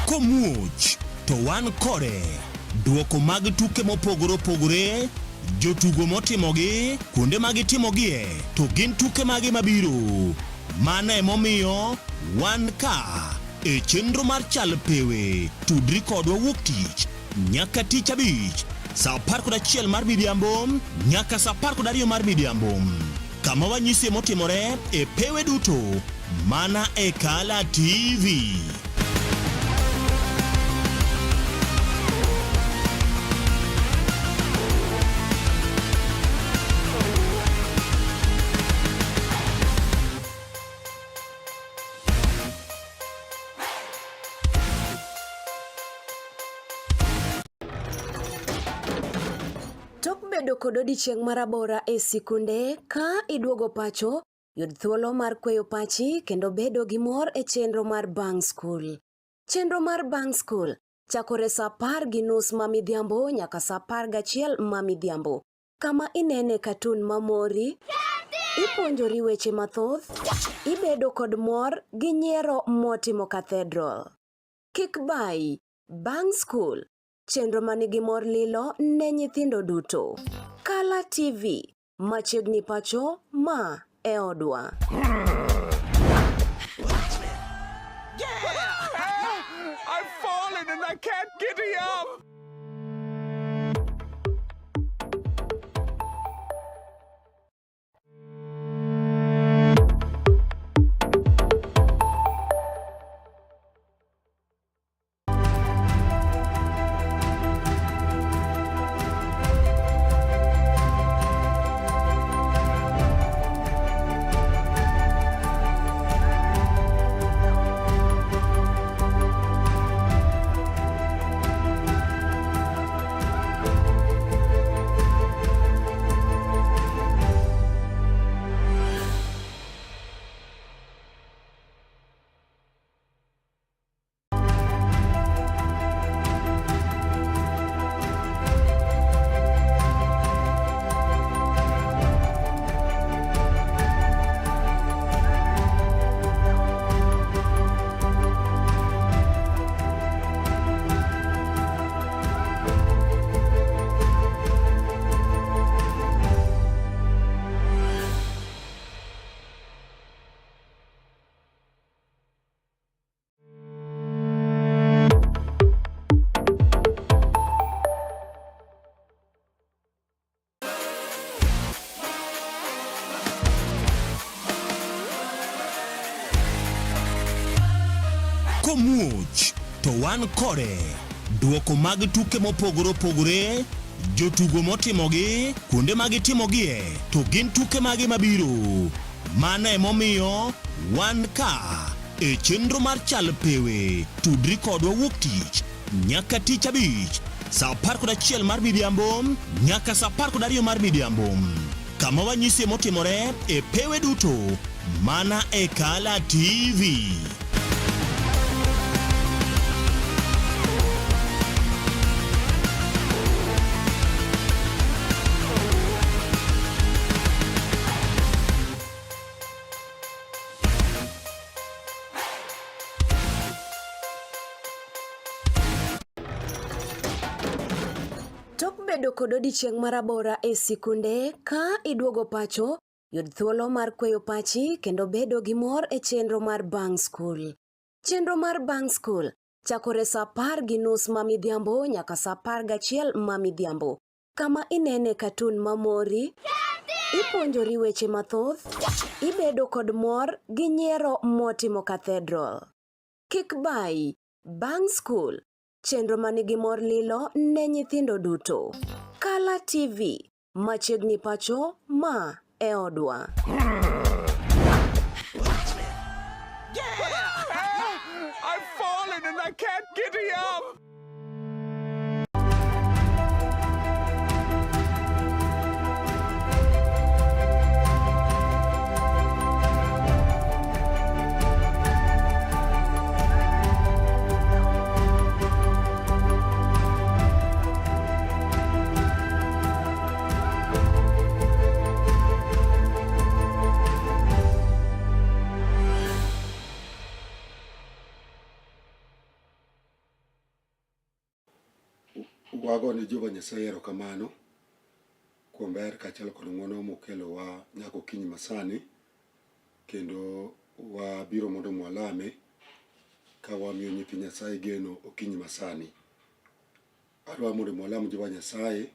Komuoch to wan kode. Duoko mag tuke mopogore opogore, jotugo motimogi, kuonde ma gitimogie, to gin tuke mage mabiro. Mano emomiyo wan ka e chenro mar Chal Pewe. Tudri kodwa wuok tich nyaka tich abich saa 11 mar midhiambo nyaka saa 12 mar midhiambo kama wanyisie motimore e pewe duto mana e Kala TV. Tok bedo kod odiechieng' marabora e sikunde, ka iduogo pacho, yud thuolo mar kweyo pachi kendo bedo gi mor e chenro mar bang' skul. Chenro mar bang' skul chakore saa 10:30 ma midhiambo nyaka saa 11 ma midhiambo, kama inene katun mamori, ipuonjori weche mathoth, ibedo kod mor gi nyiero motimo cathedral. Kik bayi, bang' skul, chenro manigi mor lilo ne nyithindo duto. Kala TV, machiegni pacho, ma e odwa. I've fallen and I can't get up. Komuoch to wan kode. Duoko mag tuke mopogore opogore, jotugo motimogi, kuonde ma gitimogie, to gin tuke mage mabiro. Mano emomiyo wan ka e chenro mar Chal Pewe. Tudri kodwa wuok tich nyaka tich abich saa 11 mar midhiambo nyaka saa 12 mar midhiambo kama wanyisie motimore e pewe duto mana e Kala TV. bedo kod odiechieng' marabora e sikunde, ka iduogo pacho, yud thuolo mar kweyo pachi kendo bedo gi mor e chenro mar Bang' Skul. Chenro mar Bang' Skul chakore sa 10:30 ma midhiambo nyaka sa 11 ma midhiambo, kama inene katun mamori, ipuonjori weche mathoth, ibedo kod mor gi nyiero motimo cathedral. Kik bayi, Bang' Skul, chenro manigi mor lilo ne nyithindo duto. Kala TV, machiegni pacho, ma e odwa. I've fallen and I can't get up. Wago ne Jehova Nyasaye erokamano kuom ber kaachiel kod ng'wono mokelowa nyaka okinyi masani kendo wabiro mondo mwalame ka wamiyo nyithi Nyasaye geno okinyi masani. Adwa mondo mwalam Jehova Nyasaye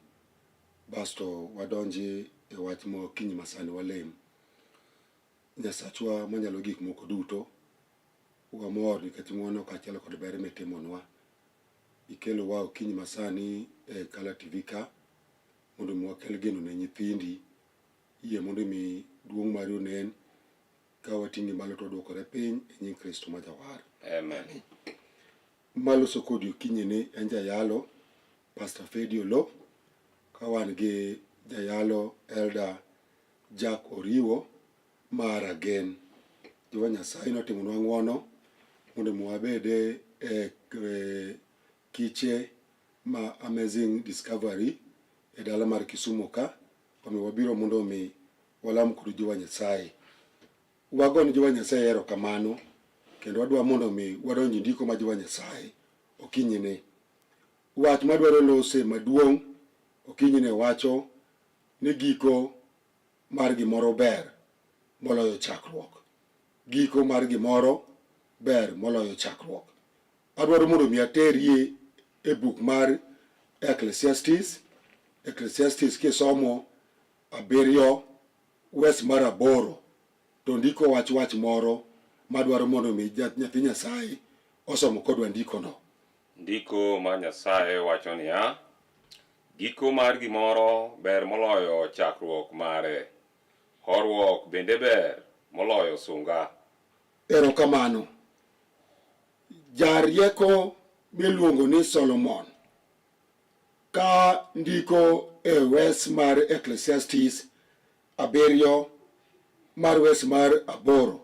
basto wadonji e wach ma okinyi masani walem. Nyasachwa manyalo gik moko duto, wamor nikech ng'wono kaachiel kod ber mitimonwa. Ikelowa okinyi masani e Kala TV ka mondo mi wakel geno ne nyithindi. Yie mondo mi duong' mari onen ka wating'i malo to waduokore piny e nying Kristo ma Jawar. Amen. Maloso kodi okinyi ni en jayalo Pastor Fedi Oloo ka wan gi jayalo Elder Jack Oriwo mar Ragen. Jehova Nyasaye notimonwa ng'wono mondo mi wabede e, e kiche ma Amazing Discovery e dala mar Kisumu ka, omiyo wabiro mondo mi walam kod Jehova Nyasaye. Wago ne Jehova Nyasaye erokamano kendo wadwa mondo mi wadonj e ndiko ma Jehova Nyasaye okinyini. Wach madwaro lose maduong' okinyini wacho ni giko mar gimoro ber moloyo chakruok. Giko mar gimoro ber moloyo chakruok. Adwaro mondo mi aterie e buk mar Ecclesiastes. Ecclesiastes kisomo 7 wes mar 8 to ndiko wach wach moro madwaro mondo mi nyathi Nyasaye osomo kodwa ndikono. Ndiko mar Nyasaye wacho niya, giko mar gimoro ber moloyo chakruok mare. Horuok bende ber moloyo sunga. Erokamano. Jarieko miluongo ni Solomon ka ndiko e wes mar Ecclesiastes 7 mar wes mar 8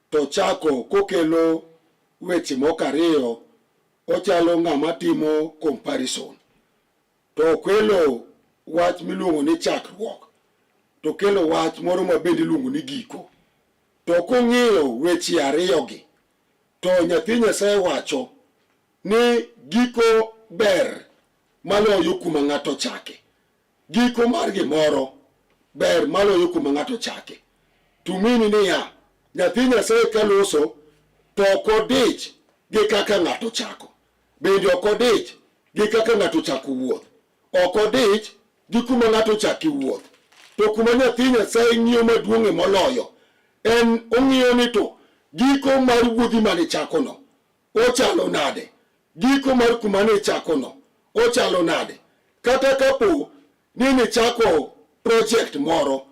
to chako kokelo weche moko ariyo, ochalo ng'ama timo comparison. To okelo wach miluongo ni chakruok, to kelo wach moro ma bende iluongo ni giko. To kong'iyo weche ariyogi, to nyathi Nyasaye wacho ni giko ber maloyo kuma ng'ato chake. Giko mar gimoro ber maloyo kuma ng'ato chake. Tumini niya, nyathi Nyasaye ka loso to ok odich gi kaka ng'ato chako. Bende ok odich gi kaka ng'ato chako wuoth. Ok odich gi kuma ng'ato chake wuoth. To kuma nyathi Nyasaye ng'iyo maduong'e moloyo en ong'iyo ni to giko mar wuodhi mane chakono ochalo nade? Giko mar kuma ne chakono ochalo nade? Kata kapo ni nichako project moro,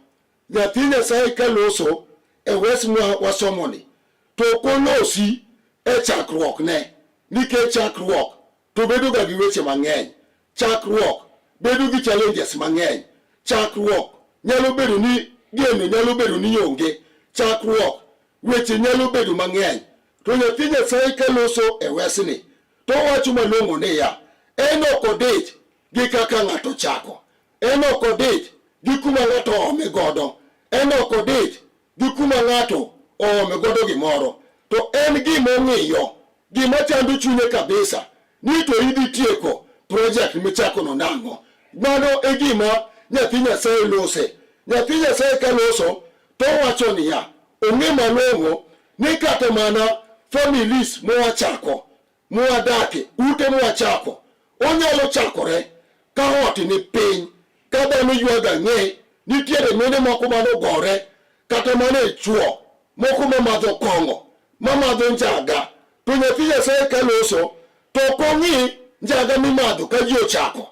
nyathi Nyasaye ka loso e wes mwa wasomoni, to ok olosi e chakruokne, nikech chakruok to bedo ga gi weche mang'eny. Chakruok bedo gi challenges mang'eny. Chakruok nyalo bedo ni geno nyalo bedo ni onge. Chakruok weche nyalo bedo mang'eny. To nyathi Nyasaye ka loso e wesni, to owacho malong'o niya, en ok odich gi kaka ng'ato chako, en ok odich gi kuma ng'ato oome godo, en ok odich gi kuma ng'ato oome godo gimoro, to en gima ong'iyo, gima chando chunye kabisa, ni to idhi tieko project michakono nang'o. Mano e gima nyathi Nyasaye lose. Nyathi Nyasaye ka loso to owacho niya, ong'e malong'o ni kata mana families mwachako, mwadake, ute mwachako, onyalo chakore ka ot ni piny, ka dhano ywago ang'e, nitiere mine moko manogore kata mana e chuo moko mamadho kong'o, mamadho njaga, to nyathi Nyasaye ka loso to ok ong'i njaga mimadho ka ji ochako,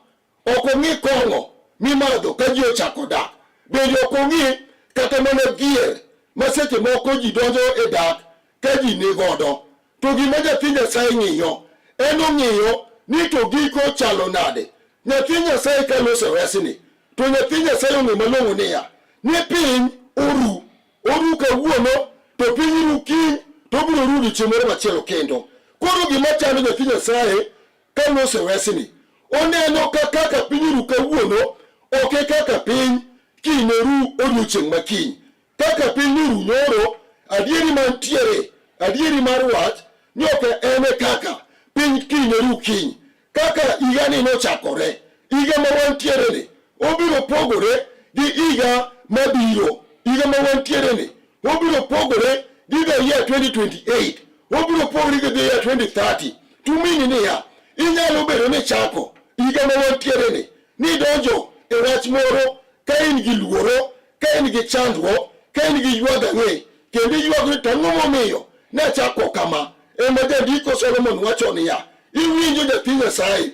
ok ong'i kong'o mimadho ka ji ochako dak, bende ok ong'i kata mana dhier ma seche moko ji donjo e dak ka ji ni godo. To gima nyathi Nyasaye ng'iyo, en ong'iyo ni to giko chalo nade. Nyathi Nyasaye ka loso wesni, to nyathi Nyasaye ong'e malong'o niya, ni piny oru, oru kawuono to piny ru kiny to obiro ru odiechieng' moro machielo kendo. Koro gima chando nyathi Nyasaye ka loso wesni, oneno ka kaka piny oru kawuono ok e kaka piny kiny noru odiechieng' ma kiny. Kaka piny noru nyoro, adieri mantiere, adieri mar wach, ni ok en e kaka piny kiny noru kiny. Kaka higani nochakore, higa ma wantiere ni, obiro pogore gi higa mabiro. Higa ma wantiere ni, obiro pogore gi the year 2028, obiro pogore gi the year 2030. To mean niya, inyalo bedo ni chako higa ma wantiere ni, nidonjo e wach moro ka in gi luoro, ka in gi chandruok, ka in gi ywag ang'e, kendo iywag ni to ang'o momiyo nachako kama? Ema jandiko Solomon wacho niya, iwinjo nyathi Nyasaye,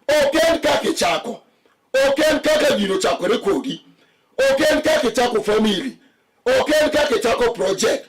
ok en kaka ichako, ok en kaka gino ochakore kodi, ok en kaka ichako family, ok en kaka ichako project,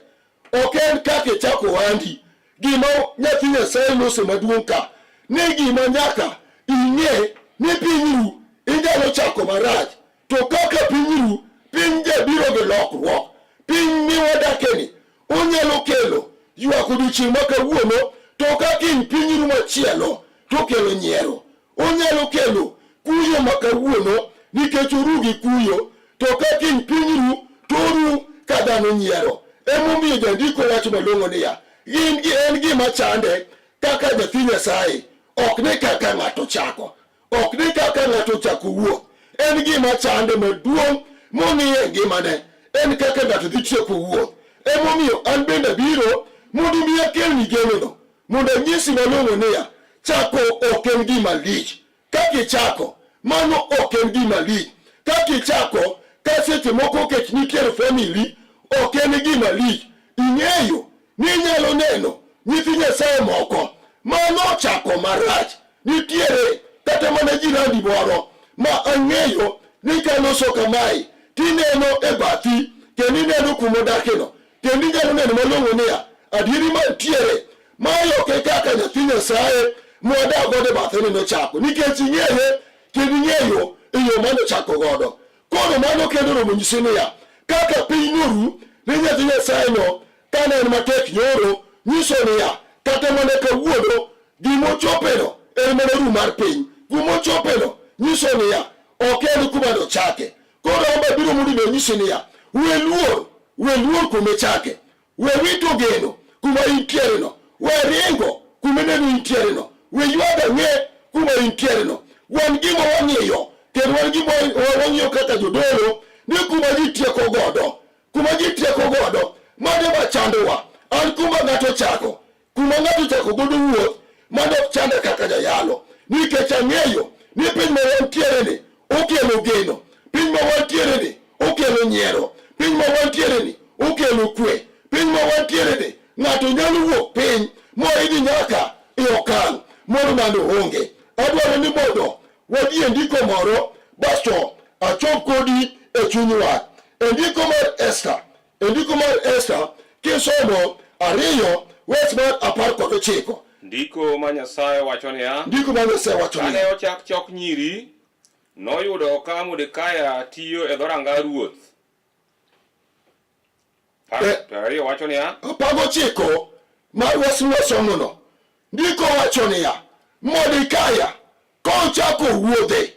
ok en kaka ichako ohandi. Gima nyathi Nyasaye loso maduong' ka ni gima nyaka ing'e ni piny ru inyalo chako marach, to kaka piny ru, piny jabiro gi lokruok. Piny miwadakeni onyalo kelo ywak odiochieng' ma kawuono, to ka kiny piny ru machielo to kelo nyiero. Onyalo kelo kuyo ma kawuono nikech oru gi kuyo, to ka kiny piny ru to oru ka dhano nyiero. Emomiyo jandiko wacho malong'o niya, gin gi en gima chande kaka nyathi Nyasaye, ok ni kaka ng'ato chako, ok ni kaka ng'ato chako wuoth. En gima chande maduong' mong'iyo e ngimane, en kaka ng'ato dhi tieko wuoth. Emomiyo an bende abiro mondo mi akelni genono, mondo anyisi malong'o niya, chako ok en gima lich. Kaka ichako, mano ok en gima lich. Kaka ichako, ka seche moko kech nitiere family, ok en gima lich. Ing'eyo ni inyalo neno nyithi Nyasaye moko mano ochako marach. Nitiere kata mana jirandi moro ma ang'eyo ni kaloso kamae tineno e bathi kendo ineno kuma odakeno kendo inyalo neno malong'o niya adieri mantiere mae ok e kaka nyathi Nyasaye mwadak godo e batheni nochako nikech ing'eye kendo ing'eyo e yo mane ochako godo. Koro mano kendo romo nyisi niya kaka piny noru ne nyathi Nyasaye no kane en matek nyoro nyiso niya kata mana kawuono gimochopeno en mana ru mar piny. Kumochopeno nyiso niya ok en kuma nochake. Koro amba biro mondo onyisi niya we luor, we luor kuma ichake, we wito geno kuma intiere no, we ringo kuma ineno intiere no, we ywago ang'e kuma intiere no. Wan gima wang'iyo kendo wan gima wang'iyo kaka jodolo ni kuma ji tieko godo, kuma ji tieko godo mano ema chandowa. An kuma ng'ato chako, kuma ng'ato chako godo wuoth mano ok chanda kaka jayalo, nikech ang'eyo ni piny ma wantiere ni okelo geno, piny ma wantiere ni okelo nyiero, piny ma wantiere ni okelo kwe, piny ma wantiere ni ng'ato nyalo wuok piny moidhi nyaka e okang' moro mane oonge. Adwaro ni mondo wadhi e ndiko moro basto achop kodi e chuny wach. E ndiko mar Esther, e ndiko mar Esther kisomo 2 wes mar 19. Ndiko ma Nyasaye wacho niya, Ndiko ma Nyasaye wacho Kane niya, ochak chok nyiri, noyudo ka Modekai tiyo e dhoranga ruoth. 20 wacho niya, 19 mar wes mwasomono. Ndiko wacho niya, Modekai kochako wuodhe,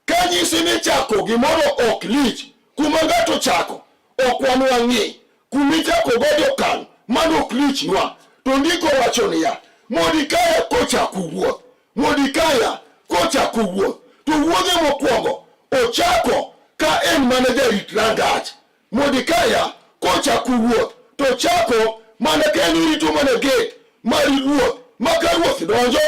ka nyisi ni chako gimoro ok lich, kuma ng'ato chako ok wan wang'i, kuma ichako godo okang' mano ok lichnwa. To ndiko wacho niya, Modekai kochako wuoth, Modekai kochako wuoth, to wuodhe mokwongo Ochako ka en mana jarit rangach. Mordekaya kochako wuoth to ochako mana ka en orito mana gate mar ruoth ma ka ruoth donjo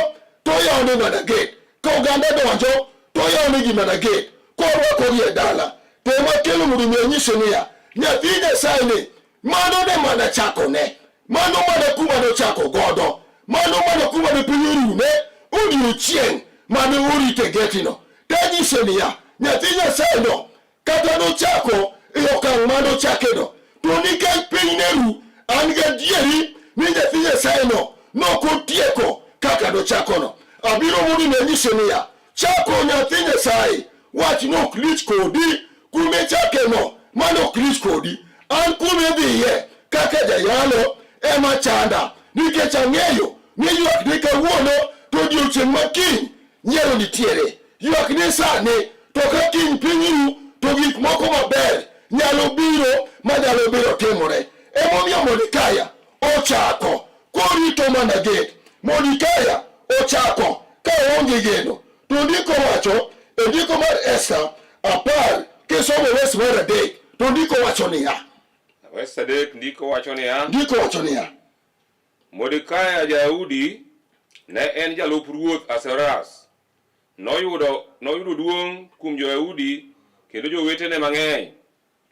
to oyawone mana gate, ka oganda donjo to oyawonegi mana gate korwakogi e dala. To ema kelo mondo mi anyise niya, nyathi Nyasaye ni mano ne mana chakone, mano mana kuma nochako godo, mano mana kuma ne piny orume odiochieng' mane orite getino. Tanyise niya, nyathi Nyasaye no kata nochako e okang' ma nochakeno, to nikech piny ne ru, an gadieri ni nyathi Nyasaye no nokotieko kaka nochakono. Abiro mondo mi anyise niya, chako nyathi Nyasaye, wach no ok lich kodi, kumichakeno mano ok lich kodi. An kumidhiye kaka jayalo ema chanda, nikech ang'eyo ni ywak ni kawuono to odiochieng' ma kiny nyiero nitiere. Ywak ni sani to ka kiny piny ru to gik moko maber nyalo biro manyalo biro timore. Emomiyo Mordekai ochako korito mana gate. Mordekai ochako ka oonge geno. To ndiko wacho e ndiko mar Esta 10 kisomo wes mar 3 to ndiko wacho niya. Wes 3 ndiko wacho niya. Ndiko wacho niya. Mordekai ja-Yahudi ne en jalup ruoth Ahasuerus. Noyudo noyudo duong' kuom jo-Yahudi kendo jowetene mang'eny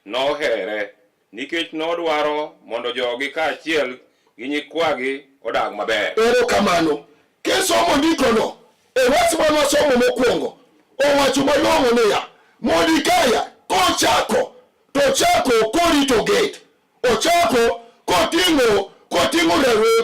nohere nikech nodwaro mondo jogi kaachiel gi nyikwagi odag maber. Erokamano. Kisomo ndikono e wes mane wasomo mokwongo, owacho malong'o niya, Mordekai kochako to ochako korito gate, ochako koting'o koting'o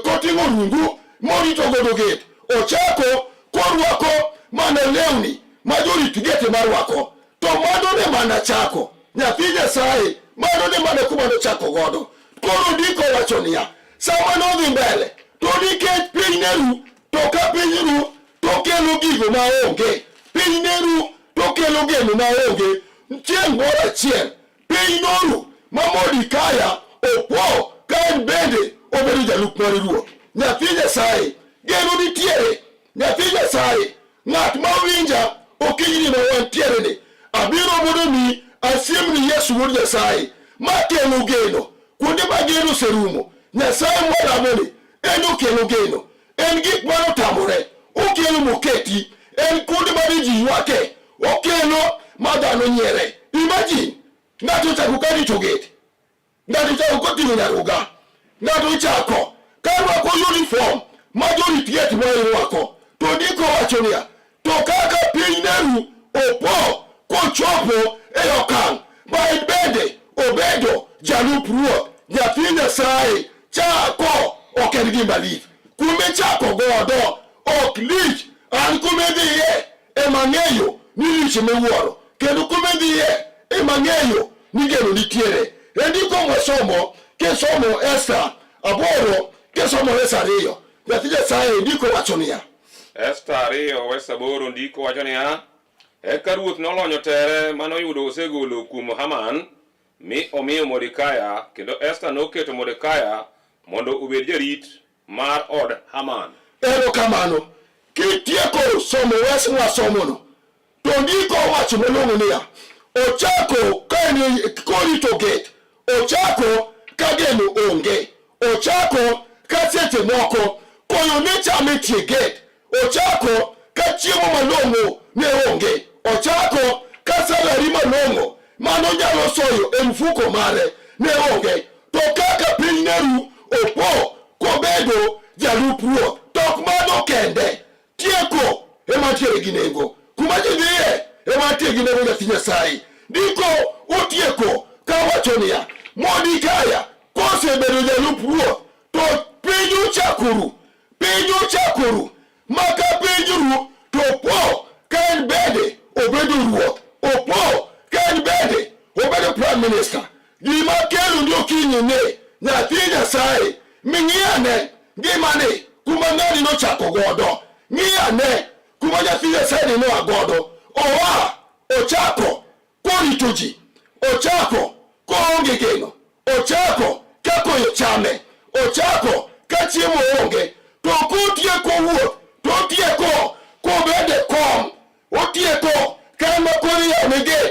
koting'o rungu morito godo gate, ochako korwako mana lewni ma jorit gate marwako. To mano ne mana chako, nyathi Nyasaye, mano ne mana kuma nochako godo. Koro ndiko wacho niya, sama nodhi mbele to nikech piny ne ru, to ka piny ru to kelo gigo maonge, piny ne ru to kelo geno maonge. Chieng' moro achiel piny noru ma Mordekai opo ka en bende obedo jalup mar ruoth. Nyathi Nyasaye, geno nitiere. Nyathi Nyasaye, ng'at ma winja okinyi ma wantiere ni, abiro mondo mi asiem ni Yesu wuod Nyasaye ma kelo geno. Kuonde ma geno oserumo, Nyasaye mwalamo ni en okelo geno. En gik mane otamore, okelo moketi. En kuonde mane ji ywake, okelo ma dhano nyiere. Imagine, ng'ato ochako ka rito gate, ng'ato ochako koting'o nyaruga, ng'ato ochako ka rwako uniform ma jorit gate ma irwako. To ndiko wacho niya, to kaka piny ne ru opo kochopo e okang' ma en bende obedo jalup ruoth. Nyathi Nyasaye, chako ok en gima lich. Kumichako godo ok lich. An kumidhiye ema ng'eyo ni lich miwuoro, kendo kumidhiye ema ng'eyo ni geno nitiere. E ndiko mwasomo, kisomo Esta 8 kisomo wes 2, nyathi Nyasaye, ndiko wacho niya. Esta 2 wes 8 ndiko wacho niya, eka ruoth nolonyo tere manoyudo osegolo kuom Haman mi omiyo Mordekai, kendo Esta noketo Mordekai mondo obed jarit mar od Haman. Erokamano. Kitieko somo wes mwasomono, to ndiko wacho malong'o niya, ochako ka en korito gate, ochako ka geno onge, ochako ka seche moko koyo ne chame tie gate, ochako ka chiemo malong'o ne onge, ochako ka salary malong'o mano nyalo soyo e mfuko mare ne onge. To kaka piny ne ru opo kobedo jalup ruoth. To ok mano kende, tieko ema ntiere gi nengo. Kuma ji dhiye ema nitie gi nengo, nyathi Nyasaye. Ndiko otieko kawacho niya, Mordekai kosebedo jalup ruoth to piny ochako ru, piny ochako ru, ma ka piny ru to opo ka en bende obedo ruoth, opo ka en bende obedo prime minister. Gima kelo ndi okinyi ni nyathi Nyasaye, ming'iyane ngimani kuma ng'ani nochako godo, ng'iyane kuma nyathi Nyasaye ni noa godo. Oa ochako korito ji, ochako koonge geno, ochako ka koyo chame, ochako ka chiemo onge, to kotieko wuoth to otieko kobede kom, otieko ka ema koro iyawone gate.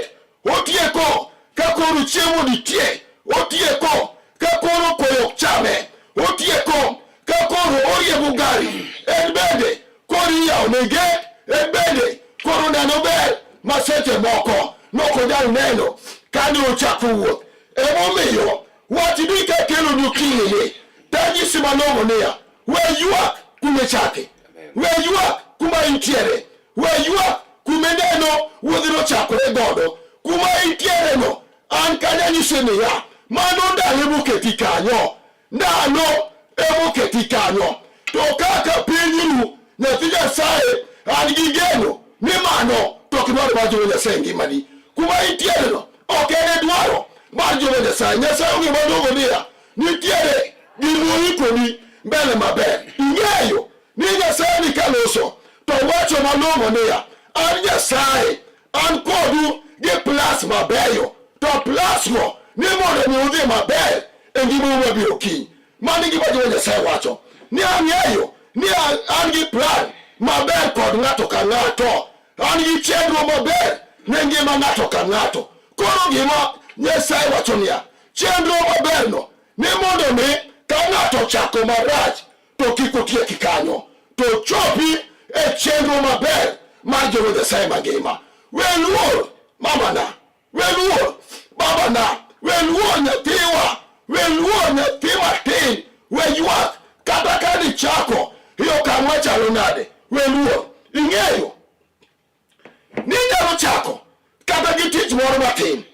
Noyawo ne gate en bende koro neno ber ma seche moko nokonyal neno kane ochako wuoth. Emomiyo wachni kakeloni okinyi ni tanyisi malong'o niya, we ywak kuma ichake, we ywak kuma intiere, we ywak kuma ineno wuodhino ochakore godo, kuma intiereno. An kanyo anyisi niya, mano ndalo moketi kanyo, ndalo emoketi kanyo. To kaka pinyru nyathi Nyasaye, an gi geno ni mano to ok dwaro mar Jehova Nyasaye e ngimani. Kuma intiereno ok en e dwaro mar Jehova Nyasaye. Nyasaye ong'eyo malong'o niya, nitiere gimoikoni mbele maber. Ing'eyo ni Nyasaye ni kaloso to wacho malong'o niya, an Nyasaye an kodu gi plas mabeyo to plas go ni mondo mi udhi maber e ngimau mabiro kiny. Mano e gima Jehova Nyasaye wacho ni ang'eyo ni an gi plan maber kod ng'ato ka ng'ato, an gi chenro maber ne ngima ng'ato ka ng'ato. Koro gima Nyasaye wacho niya, chenro maberno ni mondo mi ka ng'ato ochako marach to kik otieki kanyo, to chopi e chenro maber mar Jehova Nyasaye mangima. We luor mamana, we luor babana, we luor nyathiwa, we luor nyathi matin, we ywak kata ka nichako e okang' machalo nade, we luor. Ing'eyo ni inyalo chako kata gi tich moro matin,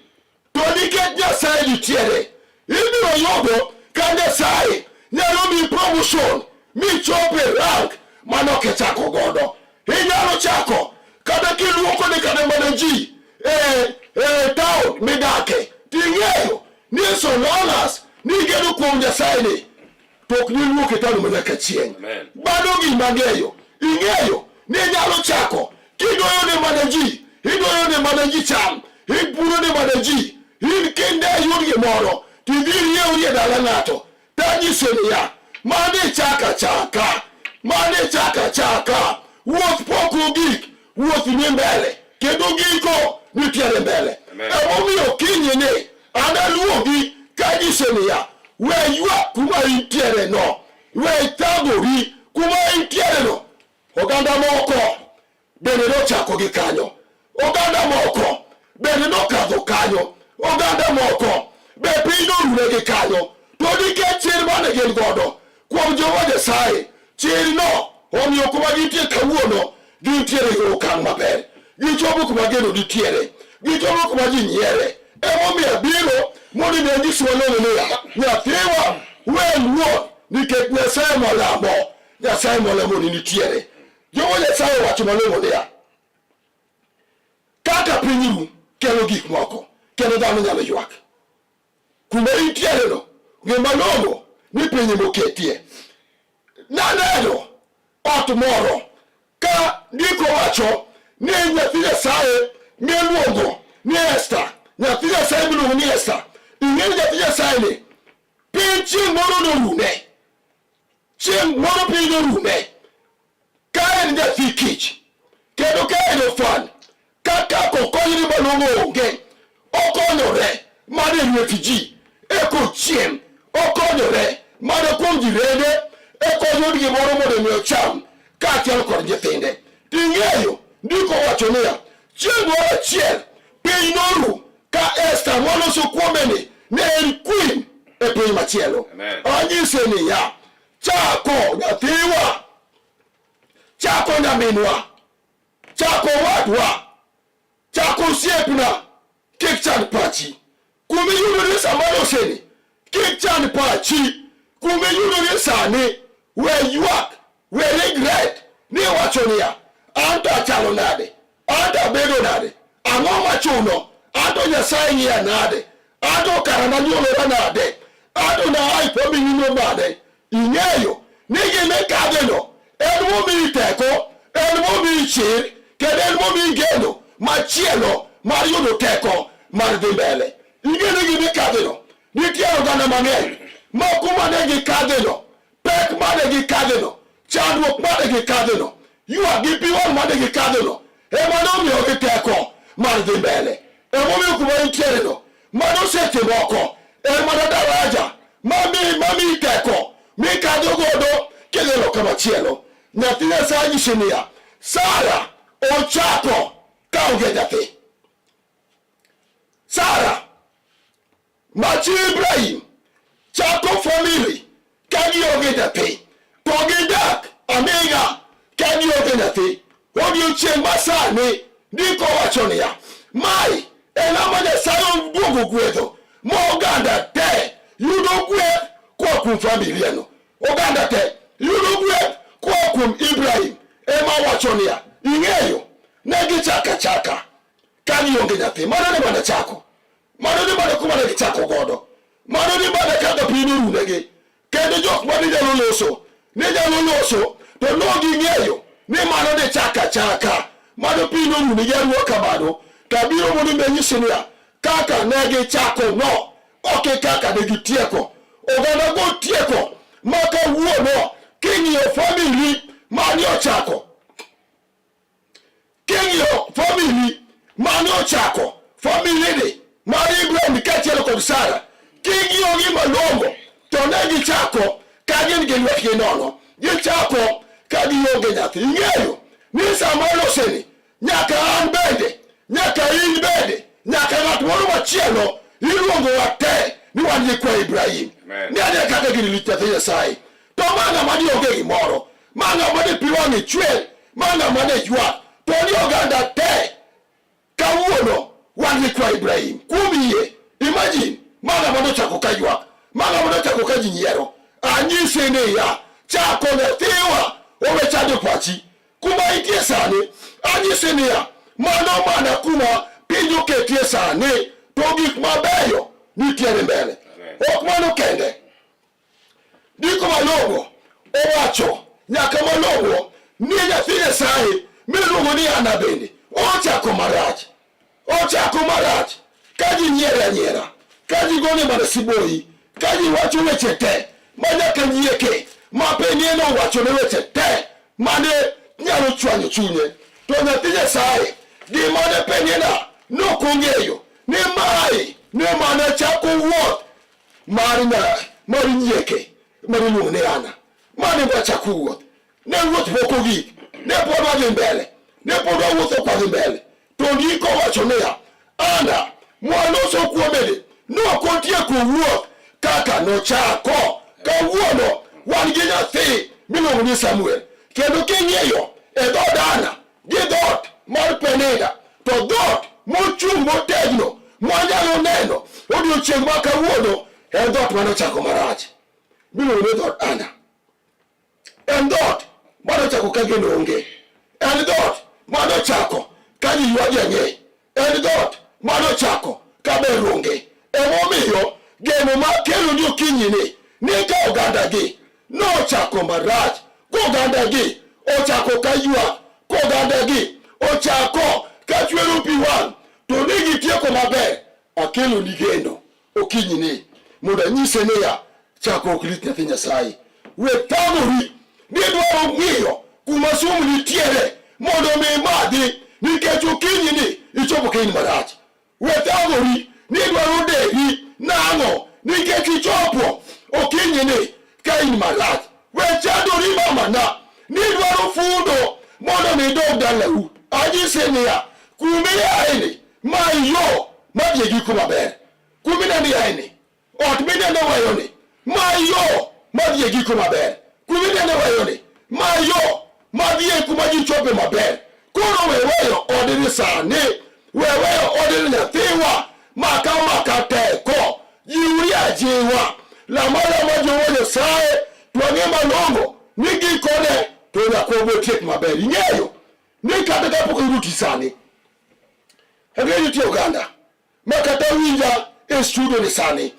to nikech Nyasaye nitiere, ibiro yudo ka Nyasaye nyalo miyi promotion michop e rank mane ok ichako godo. Inyalo chako kata kiluoko ne kata mana ji e, e town midake, ting'eyo ni so long as ni igeno kuom Nyasaye ni to ok niluok e town manyaka chieng'. Mano gima ang'eyo. Ing'eyo ni inyalo chako kidoyo ne mana ji, idoyo ne mana ji cham, ipuro ne mana ji, in kinde yud gimoro tidhi iriewri e dala ng'ato. Tanyise niya, mano ichako achaka, mano ichako achaka, wuoth pok ogik, wuoth ni mbele kendo giko nitiere mbele. Emomiyo kinyi ni an aluongi kanyise niya, we ywak kuma intiere no, we thagori kuma intiere no. Oganda moko bende nochako gi kanyo, oganda moko bende nokadho kanyo, oganda moko be piny norune gi kanyo. To nikech chir mane gin godo kuom Jehova Nyasaye, chirno omiyo kuma gintie kawuono gintiere e okang' maber, gichopo kuma geno nitiere, gichopo kuma ji nyiere. Emomiyo abiro mondo mi anyis malong'o niya, nyathiwa we luor nikech Nyasaye mwalamo, Nyasaye mwalamo ni nitiere. Jehova Nyasaye owacho malong'o niya, kaka piny ru kelo gik moko kendo dhano nyalo ywak. Kuma intiereno, ng'e malong'o ni piny moketie. Naneno ot moro ka ndiko wacho ni nyathi Nyasaye miluongo ni Esta, nyathi Nyasaye miluongo ni Esta. Ing'e ni nyathi Nyasaye ni piny chieng' moro norune, chieng' moro piny norune ka en nyathi kich kendo ka en ofan kaka kokonyri malong'o onge okonyore mana e lwet ji ekochiem okonyore mana kuom jirende ekoyud gimoro mondo mi ocham kaachiel kod nyithinde ting'eyo ndiko wacho niya chieng' moro achiel piny noru ka Esta moloso kuome ni ne en queen e piny machielo anyise niya chako nyathiwa chako nyaminwa chako wadwa chako osiepna kik chand pachi kuma iyudori sama loseni kik chand pachi kuma iyudori sani we ywak we regret ni iwacho niya anto achalo nade anto abedo nade ang'o machuno anto Nyasaye ng'iya nade anto kara nanyuolora nade anto na aipominino mane Ing'eyo ni gima ikadheno en momiyi teko, en momiyi chir, kendo en momiyi geno machielo mar yudo teko mar dhi mbele. Ing'eyo ni gima ikadheno, nitie oganda mang'eny ma kuma ne gikadheno, pek mane gikadheno, chandruok mane gikadheno, ywak gi pi wang' mane gikadheno, ema nomiyogi teko mar dhi mbele. Emomiyo kuma intiereno, mano seche moko en mana daraja mamiyi teko mikadho godo kidhi loka machielo. Nyathi Nyasaye nyisi niya, Sara ochako ka onge nyathi. Sara machi Ibrahim chako family ka gionge nyathi to gidak aming'a ka gionge nyathi. Odiochieng' ma sani ndiko wacho niya, mae e ng'ama Nyasaye oduogo gwedho ma oganda te yudo gweth koa kuom familia no. Oganda te yudo gweth koa kuom Ibrahim ema wacho niya, ing'eyo ne gichako achaka ka gionge nyathi. Mano ne mana chako. Mano ne mana kuma ne gichako godo. Mano ne mana kaka piny orunegi. Kendo jok mane nyalo loso, ne nyalo loso to no ging'eyo ni mano ne chaka chaka. Mano piny norunegi aruwa kamano. To abiro mondo mi anyisi niya, kaka ne gichako no, ok e kaka ne gitieko. Oganda go tieko ma kawuono king'iyo family mane ochako King'iyo famili mane ochako famili ni mar Ibrahim kaachiel kod Sara, king'iyogi malong'o to ne gichako ka gin gi lwetgi nono, gichako ka gionge nyathi. Ing'eyo ni sama oloseni nyaka an bende, nyaka in bende, nyaka ng'at moro machielo iluongowa te ni wan nyikwa Ibrahim. Ni ane kaka gini lich nyathi Nyasaye. To ma ng'ama ni onge gimoro, ma ng'ama ne pi wang'e chwer, ma ng'ama ne ywak, to ni oganda te kawuono wan nyikwa Ibrahim kuom yie. Imagine, ma ng'ama nochako ka ywak, ma ng'ama nochako ka ji nyiero. Anyisi niya, chako nyathiwa owe chando pachi. Kuma intie sani, anyisi niya, mano mana kuma piny oketie sani, to gik mabeyo nitiere mbele. Ok mano kende. Ndiko malong'o owacho nyaka malong'o ni nyathi Nyasaye miluongo ni Ana bende ochako marach, ochako marach ka ji nyiere anyiera, ka ji gone mana siboyi, ka ji wacho weche te ma nyaka nyieke ma Peniel owachone weche te mane nyalo chwanyo chunye. To nyathi Nyasaye gima ne Peniel nok ong'eyo ni mae ne mana chako wuoth mar nya mar nyieke mar iluongo ni Ana mane wachako wuoth ne wuoth pok ogik ne pod wadhi mbele ne pod wawuotho kwadhi mbele to ndiko wacho niya Ana mwaloso kuomeni nok otieko wuoth kaka nochako kawuono wan gi nyathi miluongo ni Samuel kendo king'iyo e dhood Ana gi dhoot mar Penina, to dhoot mochung' motegno mwanyalo neno odiechieng' ma kawuono en dhoot mane ochako marach miluongo ni dhoot Ana. En dhoot mane ochako ka geno onge. En dhoot mane ochako ka ji ywagi ang'e. En dhoot mane ochako ka ber onge. Emomiyo geno ma kelo ni okinyi ni ni ka ogandagi nochako marach, kogandagi ochako ka ywak, kogandagi ochako ka chwero pi wang', to ne gitieko maber. Akelo ni geno okinyi ni mondo anyise niya, chako ok lit nyathi Nyasaye. We thagori ni dwaro ng'iyo kuma sum nitiere mondo mi imadhi nikech okinyi ni ichopo ka in marach. We thagori ni dwaro deri nang'o nikech ichopo okinyi ni ka in marach. We chandori mamana ni dwaro fundo mondo mi idog dalau. Anyisi niya, kuma iaeni ma yo madhi e giko maber. Kuma ineno iaeni Ot mineno weyoni, ma yo madhi e giko maber. Kuma ineno weyoni, ma yo madhi e kuma ji chope maber. Koro we weyo odni sani, we weyo odni nyathiwa, maka maka teko, jiwri ajiwa, lama lama Jehova Nyasaye, to wang'e malong'o ni gikone to nyaka wabotiek maber. Ing'eyo ni kata kapok iyudo tich sani, ang'eyo nitie oganda ma kata winja e studio ni sani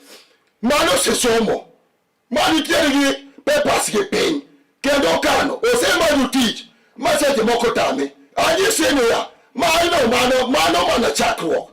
mano osesomo ma nitiere gi papers gi piny kendo kano osemanyo tich ma seche moko tame anyisi niya mano mano mano mana chakruok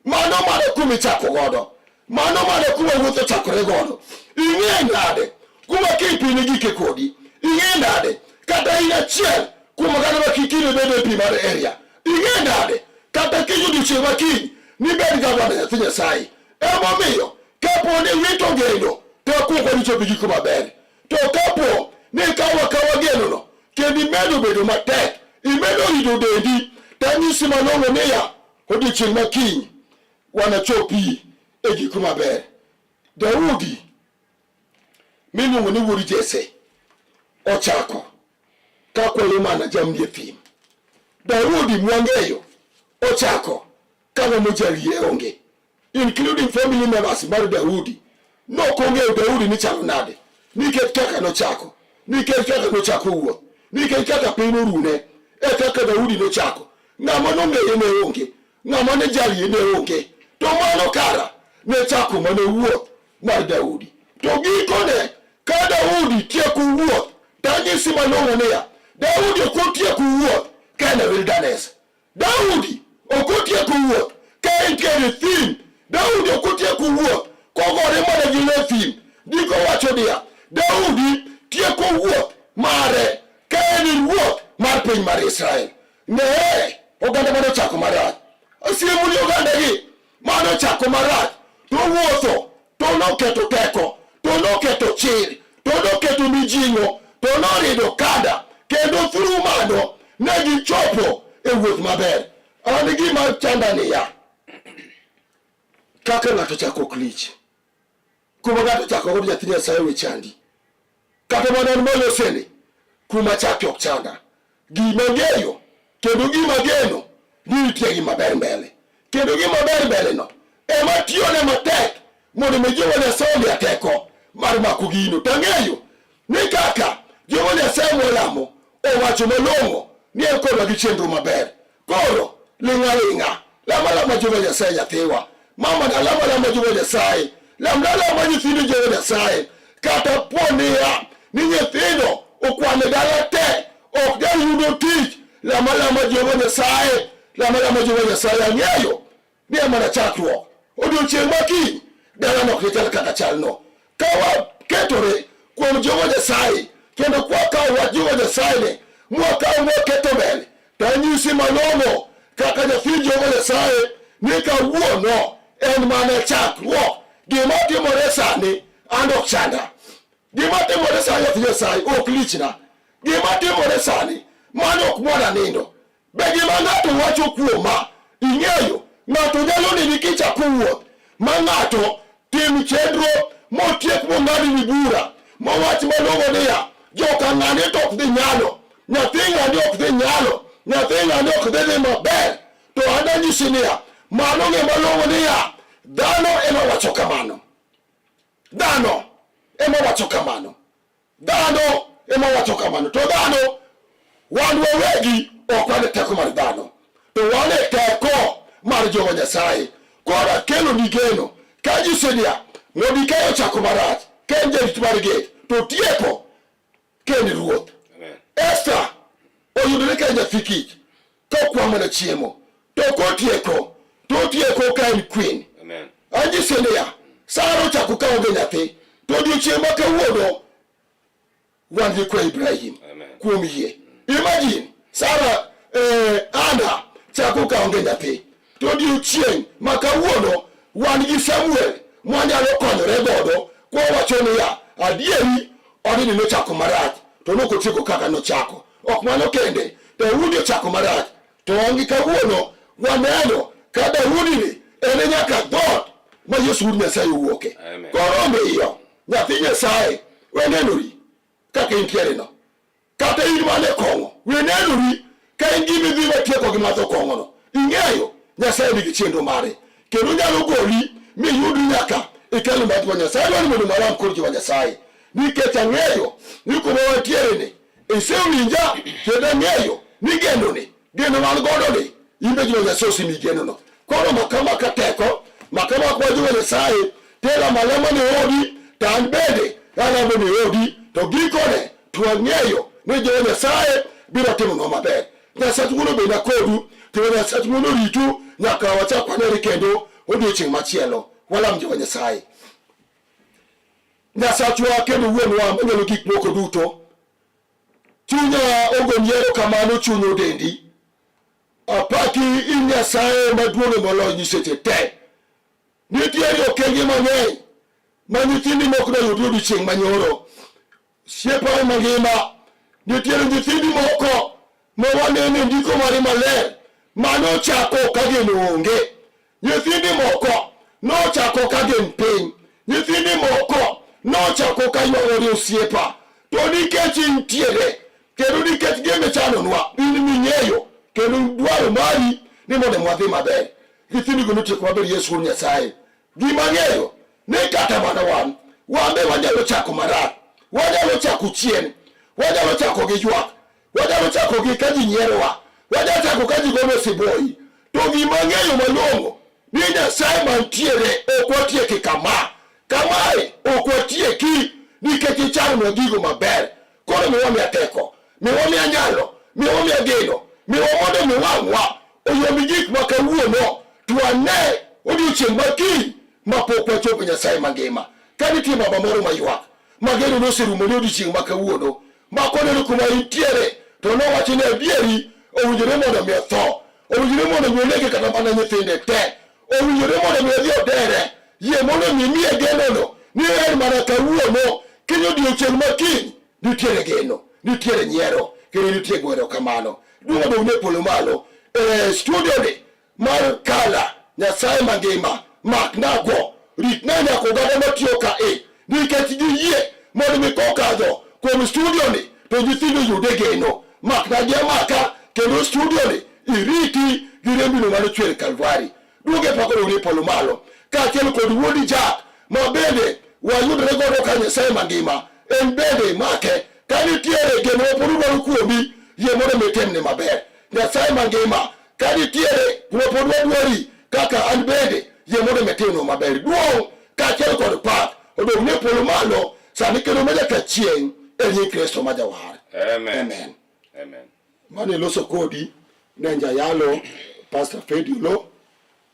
mano mana kuma ichako godo mano mana kuma wuoth ochakore godo ing'e nade kuma kipini gike kodi ing'e nade kata in achiel kuom oganda ma kikini bedo e pi mar area Ing'e nade kata kiny odiechieng' ma kiny nibed gavana nyathi Nyasaye? Emomiyo kapo ni wito geno to akuongo ni chopo giko maber. To kapo ni ikawo akawa genono kendo imedo bedo matek, Imedo rito dendi, tanyisi malong'o niya, odiechieng' ma kiny wanachopi e giko maber. Daudi miluongo ni wuod Jesse ochako ka kwayo mana jamni e thim. Daudi mwang'eyo ochako ka ng'ama ojalie onge, including family members mar Daudi. Nok ong'eyo Daudi ni chalo nade, nikech kaka nochako, nikech kaka nochako wuoth, nikech kaka piny orune, e kaka Daudi nochako. Ng'ama nong'eye ne onge, ng'ama ne jalie ne onge. To mano kara ne chako mana wuoth mar Daudi. To gikone ka Daudi tieko wuoth, tanyisi malong'o niya, Daudi ok otieko wuoth ka en e wilderness. Daudi ok otieko wuoth ka entiere e thim. Daudi ok otieko wuoth kogore mana gi le thim. Ndiko wacho niya, Daudi tieko wuoth mare ka en ruoth mar piny mar Israel. Nee, oganda mane ochako marach. Asiemo ni ogandagi mane ochako marach to wuotho to noketo teko to noketo chir to noketo mijing'o to norido kanda kendo through mano ne gichopo e wuoth maber. An gima chanda niya, kaka ng'ato chako ok lich. Kuma ng'ato chako godo nyathi Nyasaye we chandi. Kata mana an maloseni, kuma chake ok chanda. Gima ng'eyo kendo gima geno ni nitie gima ber mbele. Kendo gima ber mbele no ema tiyone matek mondo mi Jehova Nyasaye omiya teko mar mako gino. To ang'eyo ni kaka Jehova Nyasaye mwalamo owacho malong'o ni en kodwa gi chenro maber. Koro ling'a ling'a, lama lama Jehova Nyasaye nyathiwa. Mama na lama lama Jehova Nyasaye. Lamna lama nyithindo Jehova Nyasaye. Kata po niya ni nyithindo okwano e dala te ok nyal yudo tich, lama lama Jehova Nyasaye, lama lama Jehova Nyasaye. Ang'eyo ni en mana chakruok. Odiochieng' ma kiny dalano ok nichal kaka chalno. Ka waketore kuom Jehova Nyasaye kendo kwakawo wach Jehova Nyasaye ni mwakawo mwaketo mbele, to anyisi malong'o kaka nyathi Jehova Nyasaye ni kawuono en mana chakruok. Gima timore sani an ok chanda. Gima timore sani nyathi Nyasaye ok lichna. Gima timore sani mano ok mona nindo. Be gima ng'ato wacho kuoma ing'eyo? Ng'ato nyalo neni kichako wuoth ma ng'ato tim chenro motiek mong'adni bura mowach malong'o niya, joka ng'ane to ok dhi nyalo, nyathi ng'ane ok dhi nyalo, nyathi ng'ane ok dhi dhi maber. To an anyisi niya, mano ng'e malong'o niya, dhano ema wacho kamano. Dhano ema wacho kamano. Dhano ema wacho kamano. To dhano wan wawegi ok wan e teko mar dhano, to wan e teko mar Jehova Nyasaye. Koro akelo ni geno ka nyise niya, Mordekai ochako marach ka en jarit mar gate, to tieko ka en ruoth. Esta oyudore ka en nyathi kich ka okwa mana chiemo, to kotieko to otieko ka en queen. Anyise niya, Sara ochako ka onge nyathi, to odiechieng' ma kawuono wan gi kwa Ibrahim kuom yie. Imagine Sara Ana chako ka onge nyathi, to odiechieng' ma kawuono wan gi Samuel mwanyalo konyore godo kwawacho niya, adieri odni nochako marach to nokotieko kaka nochako. Ok mano kende, Daudi ochako marach to wan gi kawuono waneno ka Daudi ni en nyaka dhoot ma Yesu wuod Nyasaye owuoke. Koro omiyo nyathi Nyasaye we nenori kaka intiere no, kata in mana e kong'o we nenori ka in gima idhi matieko gi madho kong'ono. Ing'eyo Nyasaye nigi chenro mare kendo nyalo goli miyudri nyaka ikalo mar Jehova Nyasaye. Adwaro ni mondo maram kod Jehova Nyasaye nikech ang'eyo ni kuma wantiere ni isewinja kendo ang'eyo ni genoni geno man godo ni in be Jehova Nyasaye osemiyi genono. Koro maka maka teko maka maka kwa Jehova Nyasaye tela malama ne odi to an bende alamo ne odi to gikone to ang'eyo ni Jehova Nyasaye biro timonwa maber. Nyasach ng'wono obedna kodu kendo Nyasach ng'wono oritu nyaka wachak wanere kendo odiechieng' machielo. Walam Jehova Nyasaye. Nyasachwa kendo wuonwa manyalo gik moko duto, chunya ogoni erokamano, chuny odendi. Apaki in Nyasaye maduong' moloyo nyiseche te. Nitiere okenge mang'eny ma nyithindi moko noyudi odiechieng' manyoro. Siepa mangima, nitiere nyithindi moko ma waneno e ndiko mare maler ma nochako ka geno onge. Nyithindi moko nochako ka gin piny, nyithindi moko nochako ka ywago ni osiepa, to nikech intiere kendo nikech gima ichanonwa in ming'eyo kendo dwaro mari ni mondo mwadhi maber. Nyithindigo notieko maber Yesu wuod Nyasaye. Gima ang'eyo ni kata mana wan wan be wanyalo chako marach, wanyalo chako chien, wanyalo chako gi ywak, wanyalo chako gi ka ji nyierowa, wanyalo chako ka ji gono siboi. To gima ang'eyo malong'o ni Nyasaye mantiere ok watieki kama, kamae ok watieki nikech ichanonwa gigo maber. Koro miwa miya teko, miwa miya nyalo, miwa miya geno, miwa mondo mi wang'wa oyombi gik ma kawuono to wane odiochieng' ma kiny ma pok wachopo Nyasaye mangima. Ka nitie baba moro maywak ma geno noserumo ne odiochieng' ma kawuono, ma koneno kuma intiere to nowacho ni adieri owinjore mondo mi otho, owinjore mondo mi onege kata mana nyithinde te, owinjore mondo mi odhi odere. Yie mondo mi imiye genono ni en mana kawuono, kiny odiochieng' ma kiny nitiere geno, nitiere nyiero, kendo nitie goyo erokamano. Duong' odong' ne polo malo. E studio ni mar Kala, Nyasaye mangima, maknago, ritna nyaka oganda matiyo ka e, nikech giyie mondo mi kokadho kuom studio ni to nyithindo yude geno. Makna gi amaka kendo studio ni iriti gi rembino mane ochwer e Kalvari. Duoge pak odong' ne polo malo, kaachiel kod wuodi Jack ma bende wayudre godo ka Nyasaye mangima, en bende imake. Ka nitiere geno ma pod udwaro kuomi, yie mondo mi itimne maber. Nyasaye mangima, ka nitiere kuma pod wadwari kaka an bende, yie mondo mi itimnwa maber. Duong' kaachiel kod pak odong' ne polo malo sani kendo ma nyaka chieng' e nying Kristo ma Jawar. Amen. Amen. Amen. Mane loso kodi ne jayalo Pastor Fediolo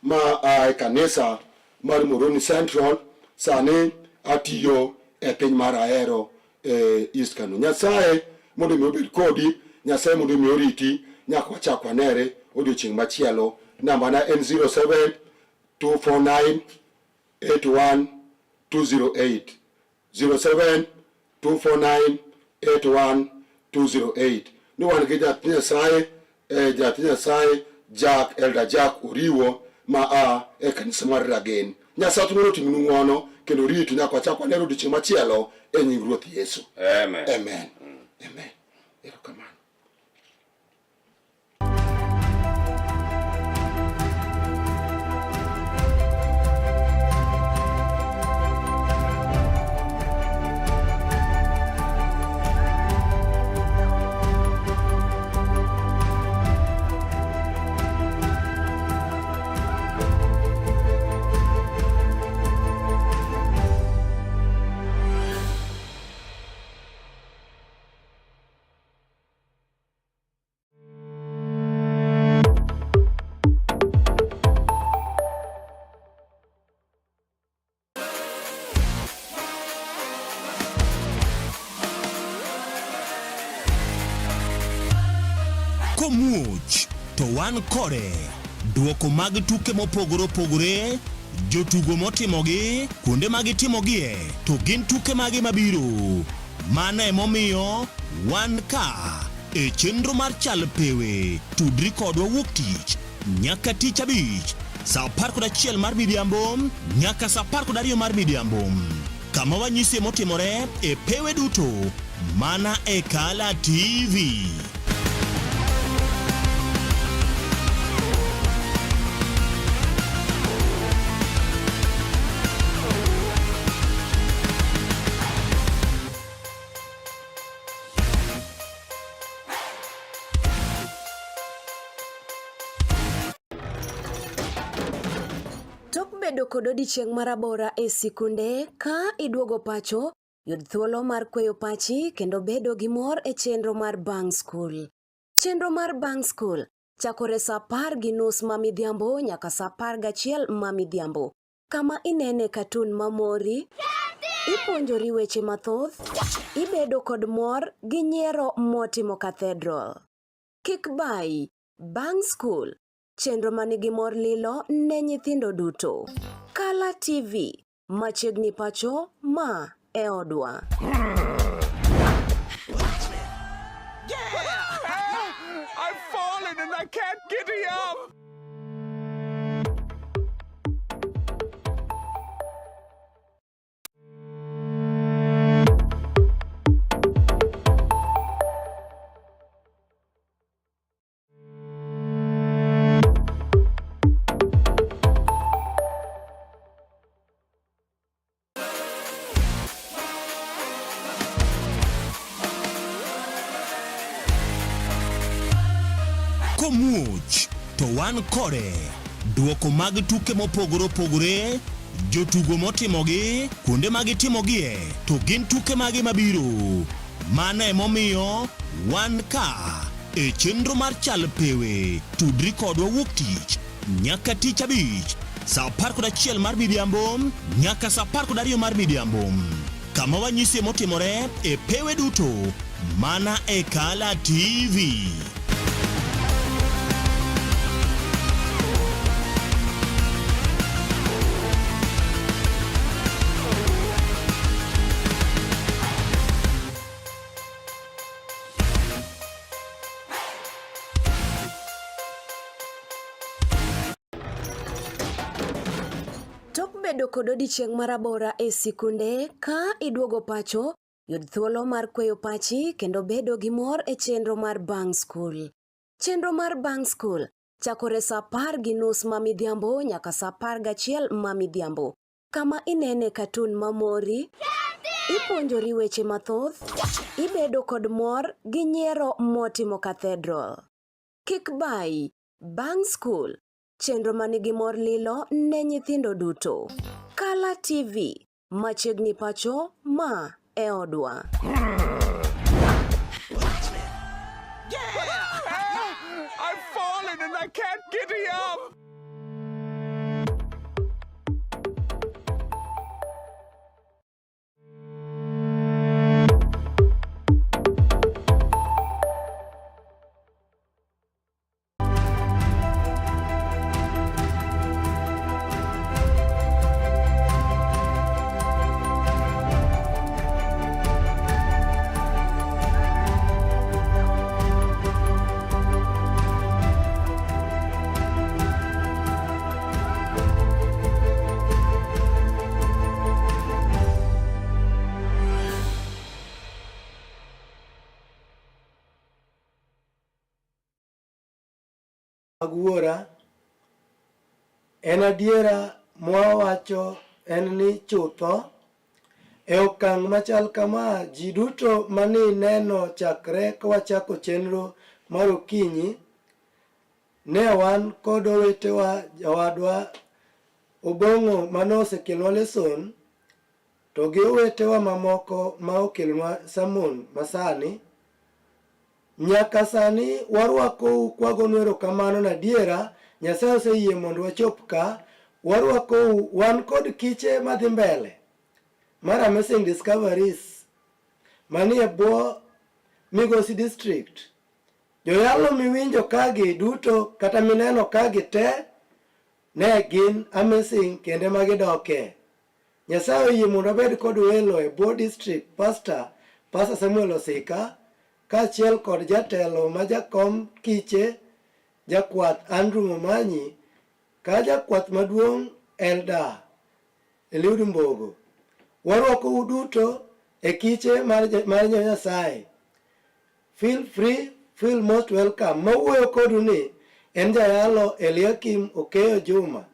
ma a e kanisa mar Moroni Central, sani atiyo e piny mar Ahero e East Kano. Nyasaye mondo mi obed kodi, Nyasaye mondo mi oriti nyaka wachak wanere odiochieng' machielo. Namba na en 07 249 81 208 07 249 81 208 ni wan gi jath Nyasaye eh, jath Nyasaye Jack Elder Jack Oriwo ma a e kanisa mar Ragen. Nyasaye mondo otimnu ng'wono kendo oritu nyaka wachak wanere odiochieng' machielo e nying Ruoth Yesu. Amen. Amen. Amen. Erokamano. Komuoch to wan kode. Duoko mag tuke mopogore opogore, jotugo motimogi, kuonde ma gitimogie, to gin tuke mage mabiro. Mano emomiyo wan ka e chenro mar Chal Pewe. Tudri kodwa wuok tich nyaka tich abich saa 11 mar midhiambo nyaka saa 12 mar midhiambo, kama wanyisie motimore e pewe duto mana e Kala TV. Tok bedo kod odiechieng' marabora e sikunde, ka iduogo pacho, yud thuolo mar kweyo pachi kendo bedo gi mor e chenro mar Bang' Skul. Chenro mar Bang' Skul chakore saa 10:30 ma midhiambo nyaka saa 11 ma midhiambo, kama inene katun mamori, ipuonjori weche mathoth, ibedo kod mor gi nyiero motimo cathedral. Kik bayi, Bang' Skul, chenro manigi mor lilo ne nyithindo duto. Kala TV, machiegni pacho, ma e odwa. I've fallen and I can't get up. Komuoch to wan kode. Duoko mag tuke mopogore opogore, jotugo motimogi, kuonde ma gitimogie, to gin tuke mage mabiro. Mano emomiyo wan ka e chenro mar Chal Pewe. Tudri kodwa wuok tich nyaka tich abich saa 11 mar midhiambo nyaka saa 12 mar midhiambo kama wanyisie motimore e pewe duto mana e Kala TV. Tok bedo kod odiechieng' marabora e sikunde, ka iduogo pacho, yud thuolo mar kweyo pachi kendo bedo gi mor e chenro mar bang' skul. Chenro mar bang' skul chakore sa 10:30 ma midhiambo nyaka sa 11 ma midhiambo, kama inene katun mamori, ipuonjori weche mathoth, ibedo kod mor gi nyiero motimo cathedral. Kik bayi, bang' skul, chenro manigi mor lilo ne nyithindo duto. Kala TV, machiegni pacho, ma e odwa. I've fallen and I can't get up. Mag wuora, en adiera mwawacho en ni chutho e okang' machal kama ji duto mani neno chakre kawachako chenro mar okinyi ne wan kod owetewa jowadwa Obong'o mane osekelonwa leson to gi owetewa mamoko ma okelonwa sermon masani. Nyaka sani warwakou kwagonu erokamano na adiera Nyasaye oseyie mondo wachop ka. Warwakou wan kod kiche madhi mbele mar Amazing Discoveries manie bwo Migosi District. Joyalo miwinjo kagi duto kata mineno kagi te ne gin amazing kende ma gidoke. Nyasaye oyie mondo wabed kod welo e bwo district pastor, Pastor Samuel Osika, kaachiel kod jatelo ma jakom kiche jakwath Andrew Momanyi ka jakwath maduong' Elder Eliud Mbogo. Warwakou duto e kiche mar Nyasaye. Feel free, feel most welcome. Mawuoyo kodu ni en jayalo Eliakim Okeyo Juma.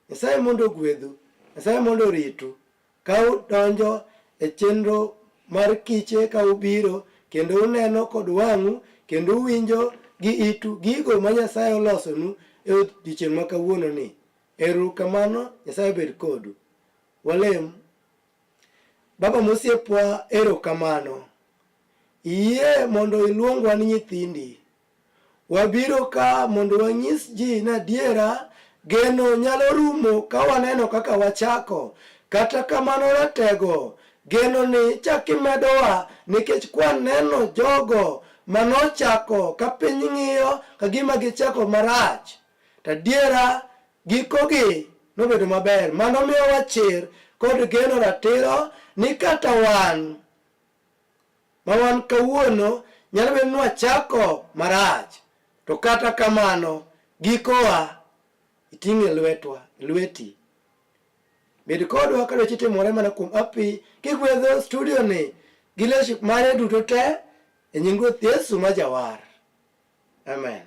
Nyasaye mondo ogwedhu, Nyasaye mondo oritu ka udonjo e chenro mar kiche ka ubiro kendo uneno kod wang'u kendo uwinjo gi itu gigo ma Nyasaye olosonu e odiechieng' ma kawuono ni. Ero kamano, Nyasaye obed kodu. Walem. Baba mosiepwa, ero kamano. Iyie mondo iluongwa ni nyithindi. Wabiro ka mondo wanyis ji ni adiera geno nyalo rumo ka waneno kaka wachako. Kata kamano ratego, geno ni chak imedowa nikech kwaneno jogo manochako ka piny ng'iyo ka gima gichako marach, to adiera gikogi nobedo maber. Mano miyowa chir kod geno ratiro ni kata wan ma wan kawuono Nyalo bedo ni wachako marach, to kata kamano gikowa iting'e lwetwa, lweti. Bed kodwa ka weche timore mana kuom api kigwedho studio ni gi leadership mare duto te e nying Ruoth Yesu ma Jawar. Amen.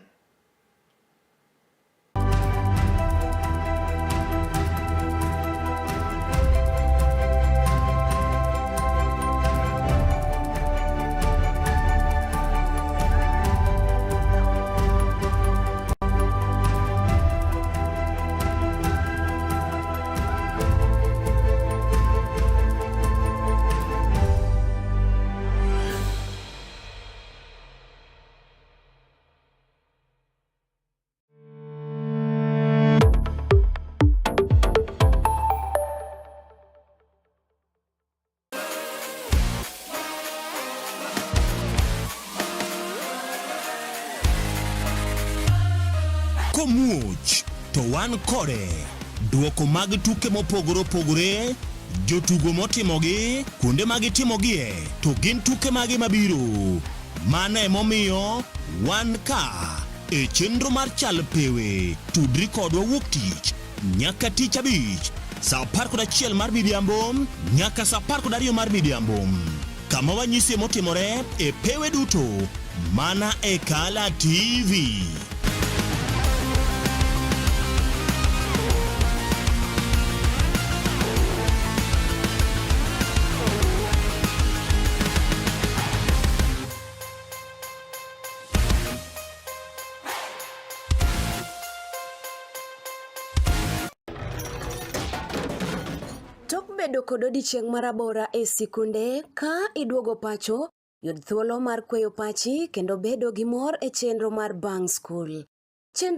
Komuoch to wan kode. Duoko mag tuke mopogore opogore, jotugo motimogi, kuonde ma gitimogie, to gin tuke mage mabiro. Mano emomiyo wan ka e chenro mar Chal Pewe. Tudri kodwa wuok tich nyaka tich abich saa 11 mar midhiambo nyaka saa 12 mar midhiambo kama wanyisie motimore e pewe duto mana e Kala TV. Tok bedo kod odiechieng' marabora e sikunde, ka iduogo pacho, yud thuolo mar kweyo pachi kendo bedo gi mor e chenro mar bang' skul. Chenro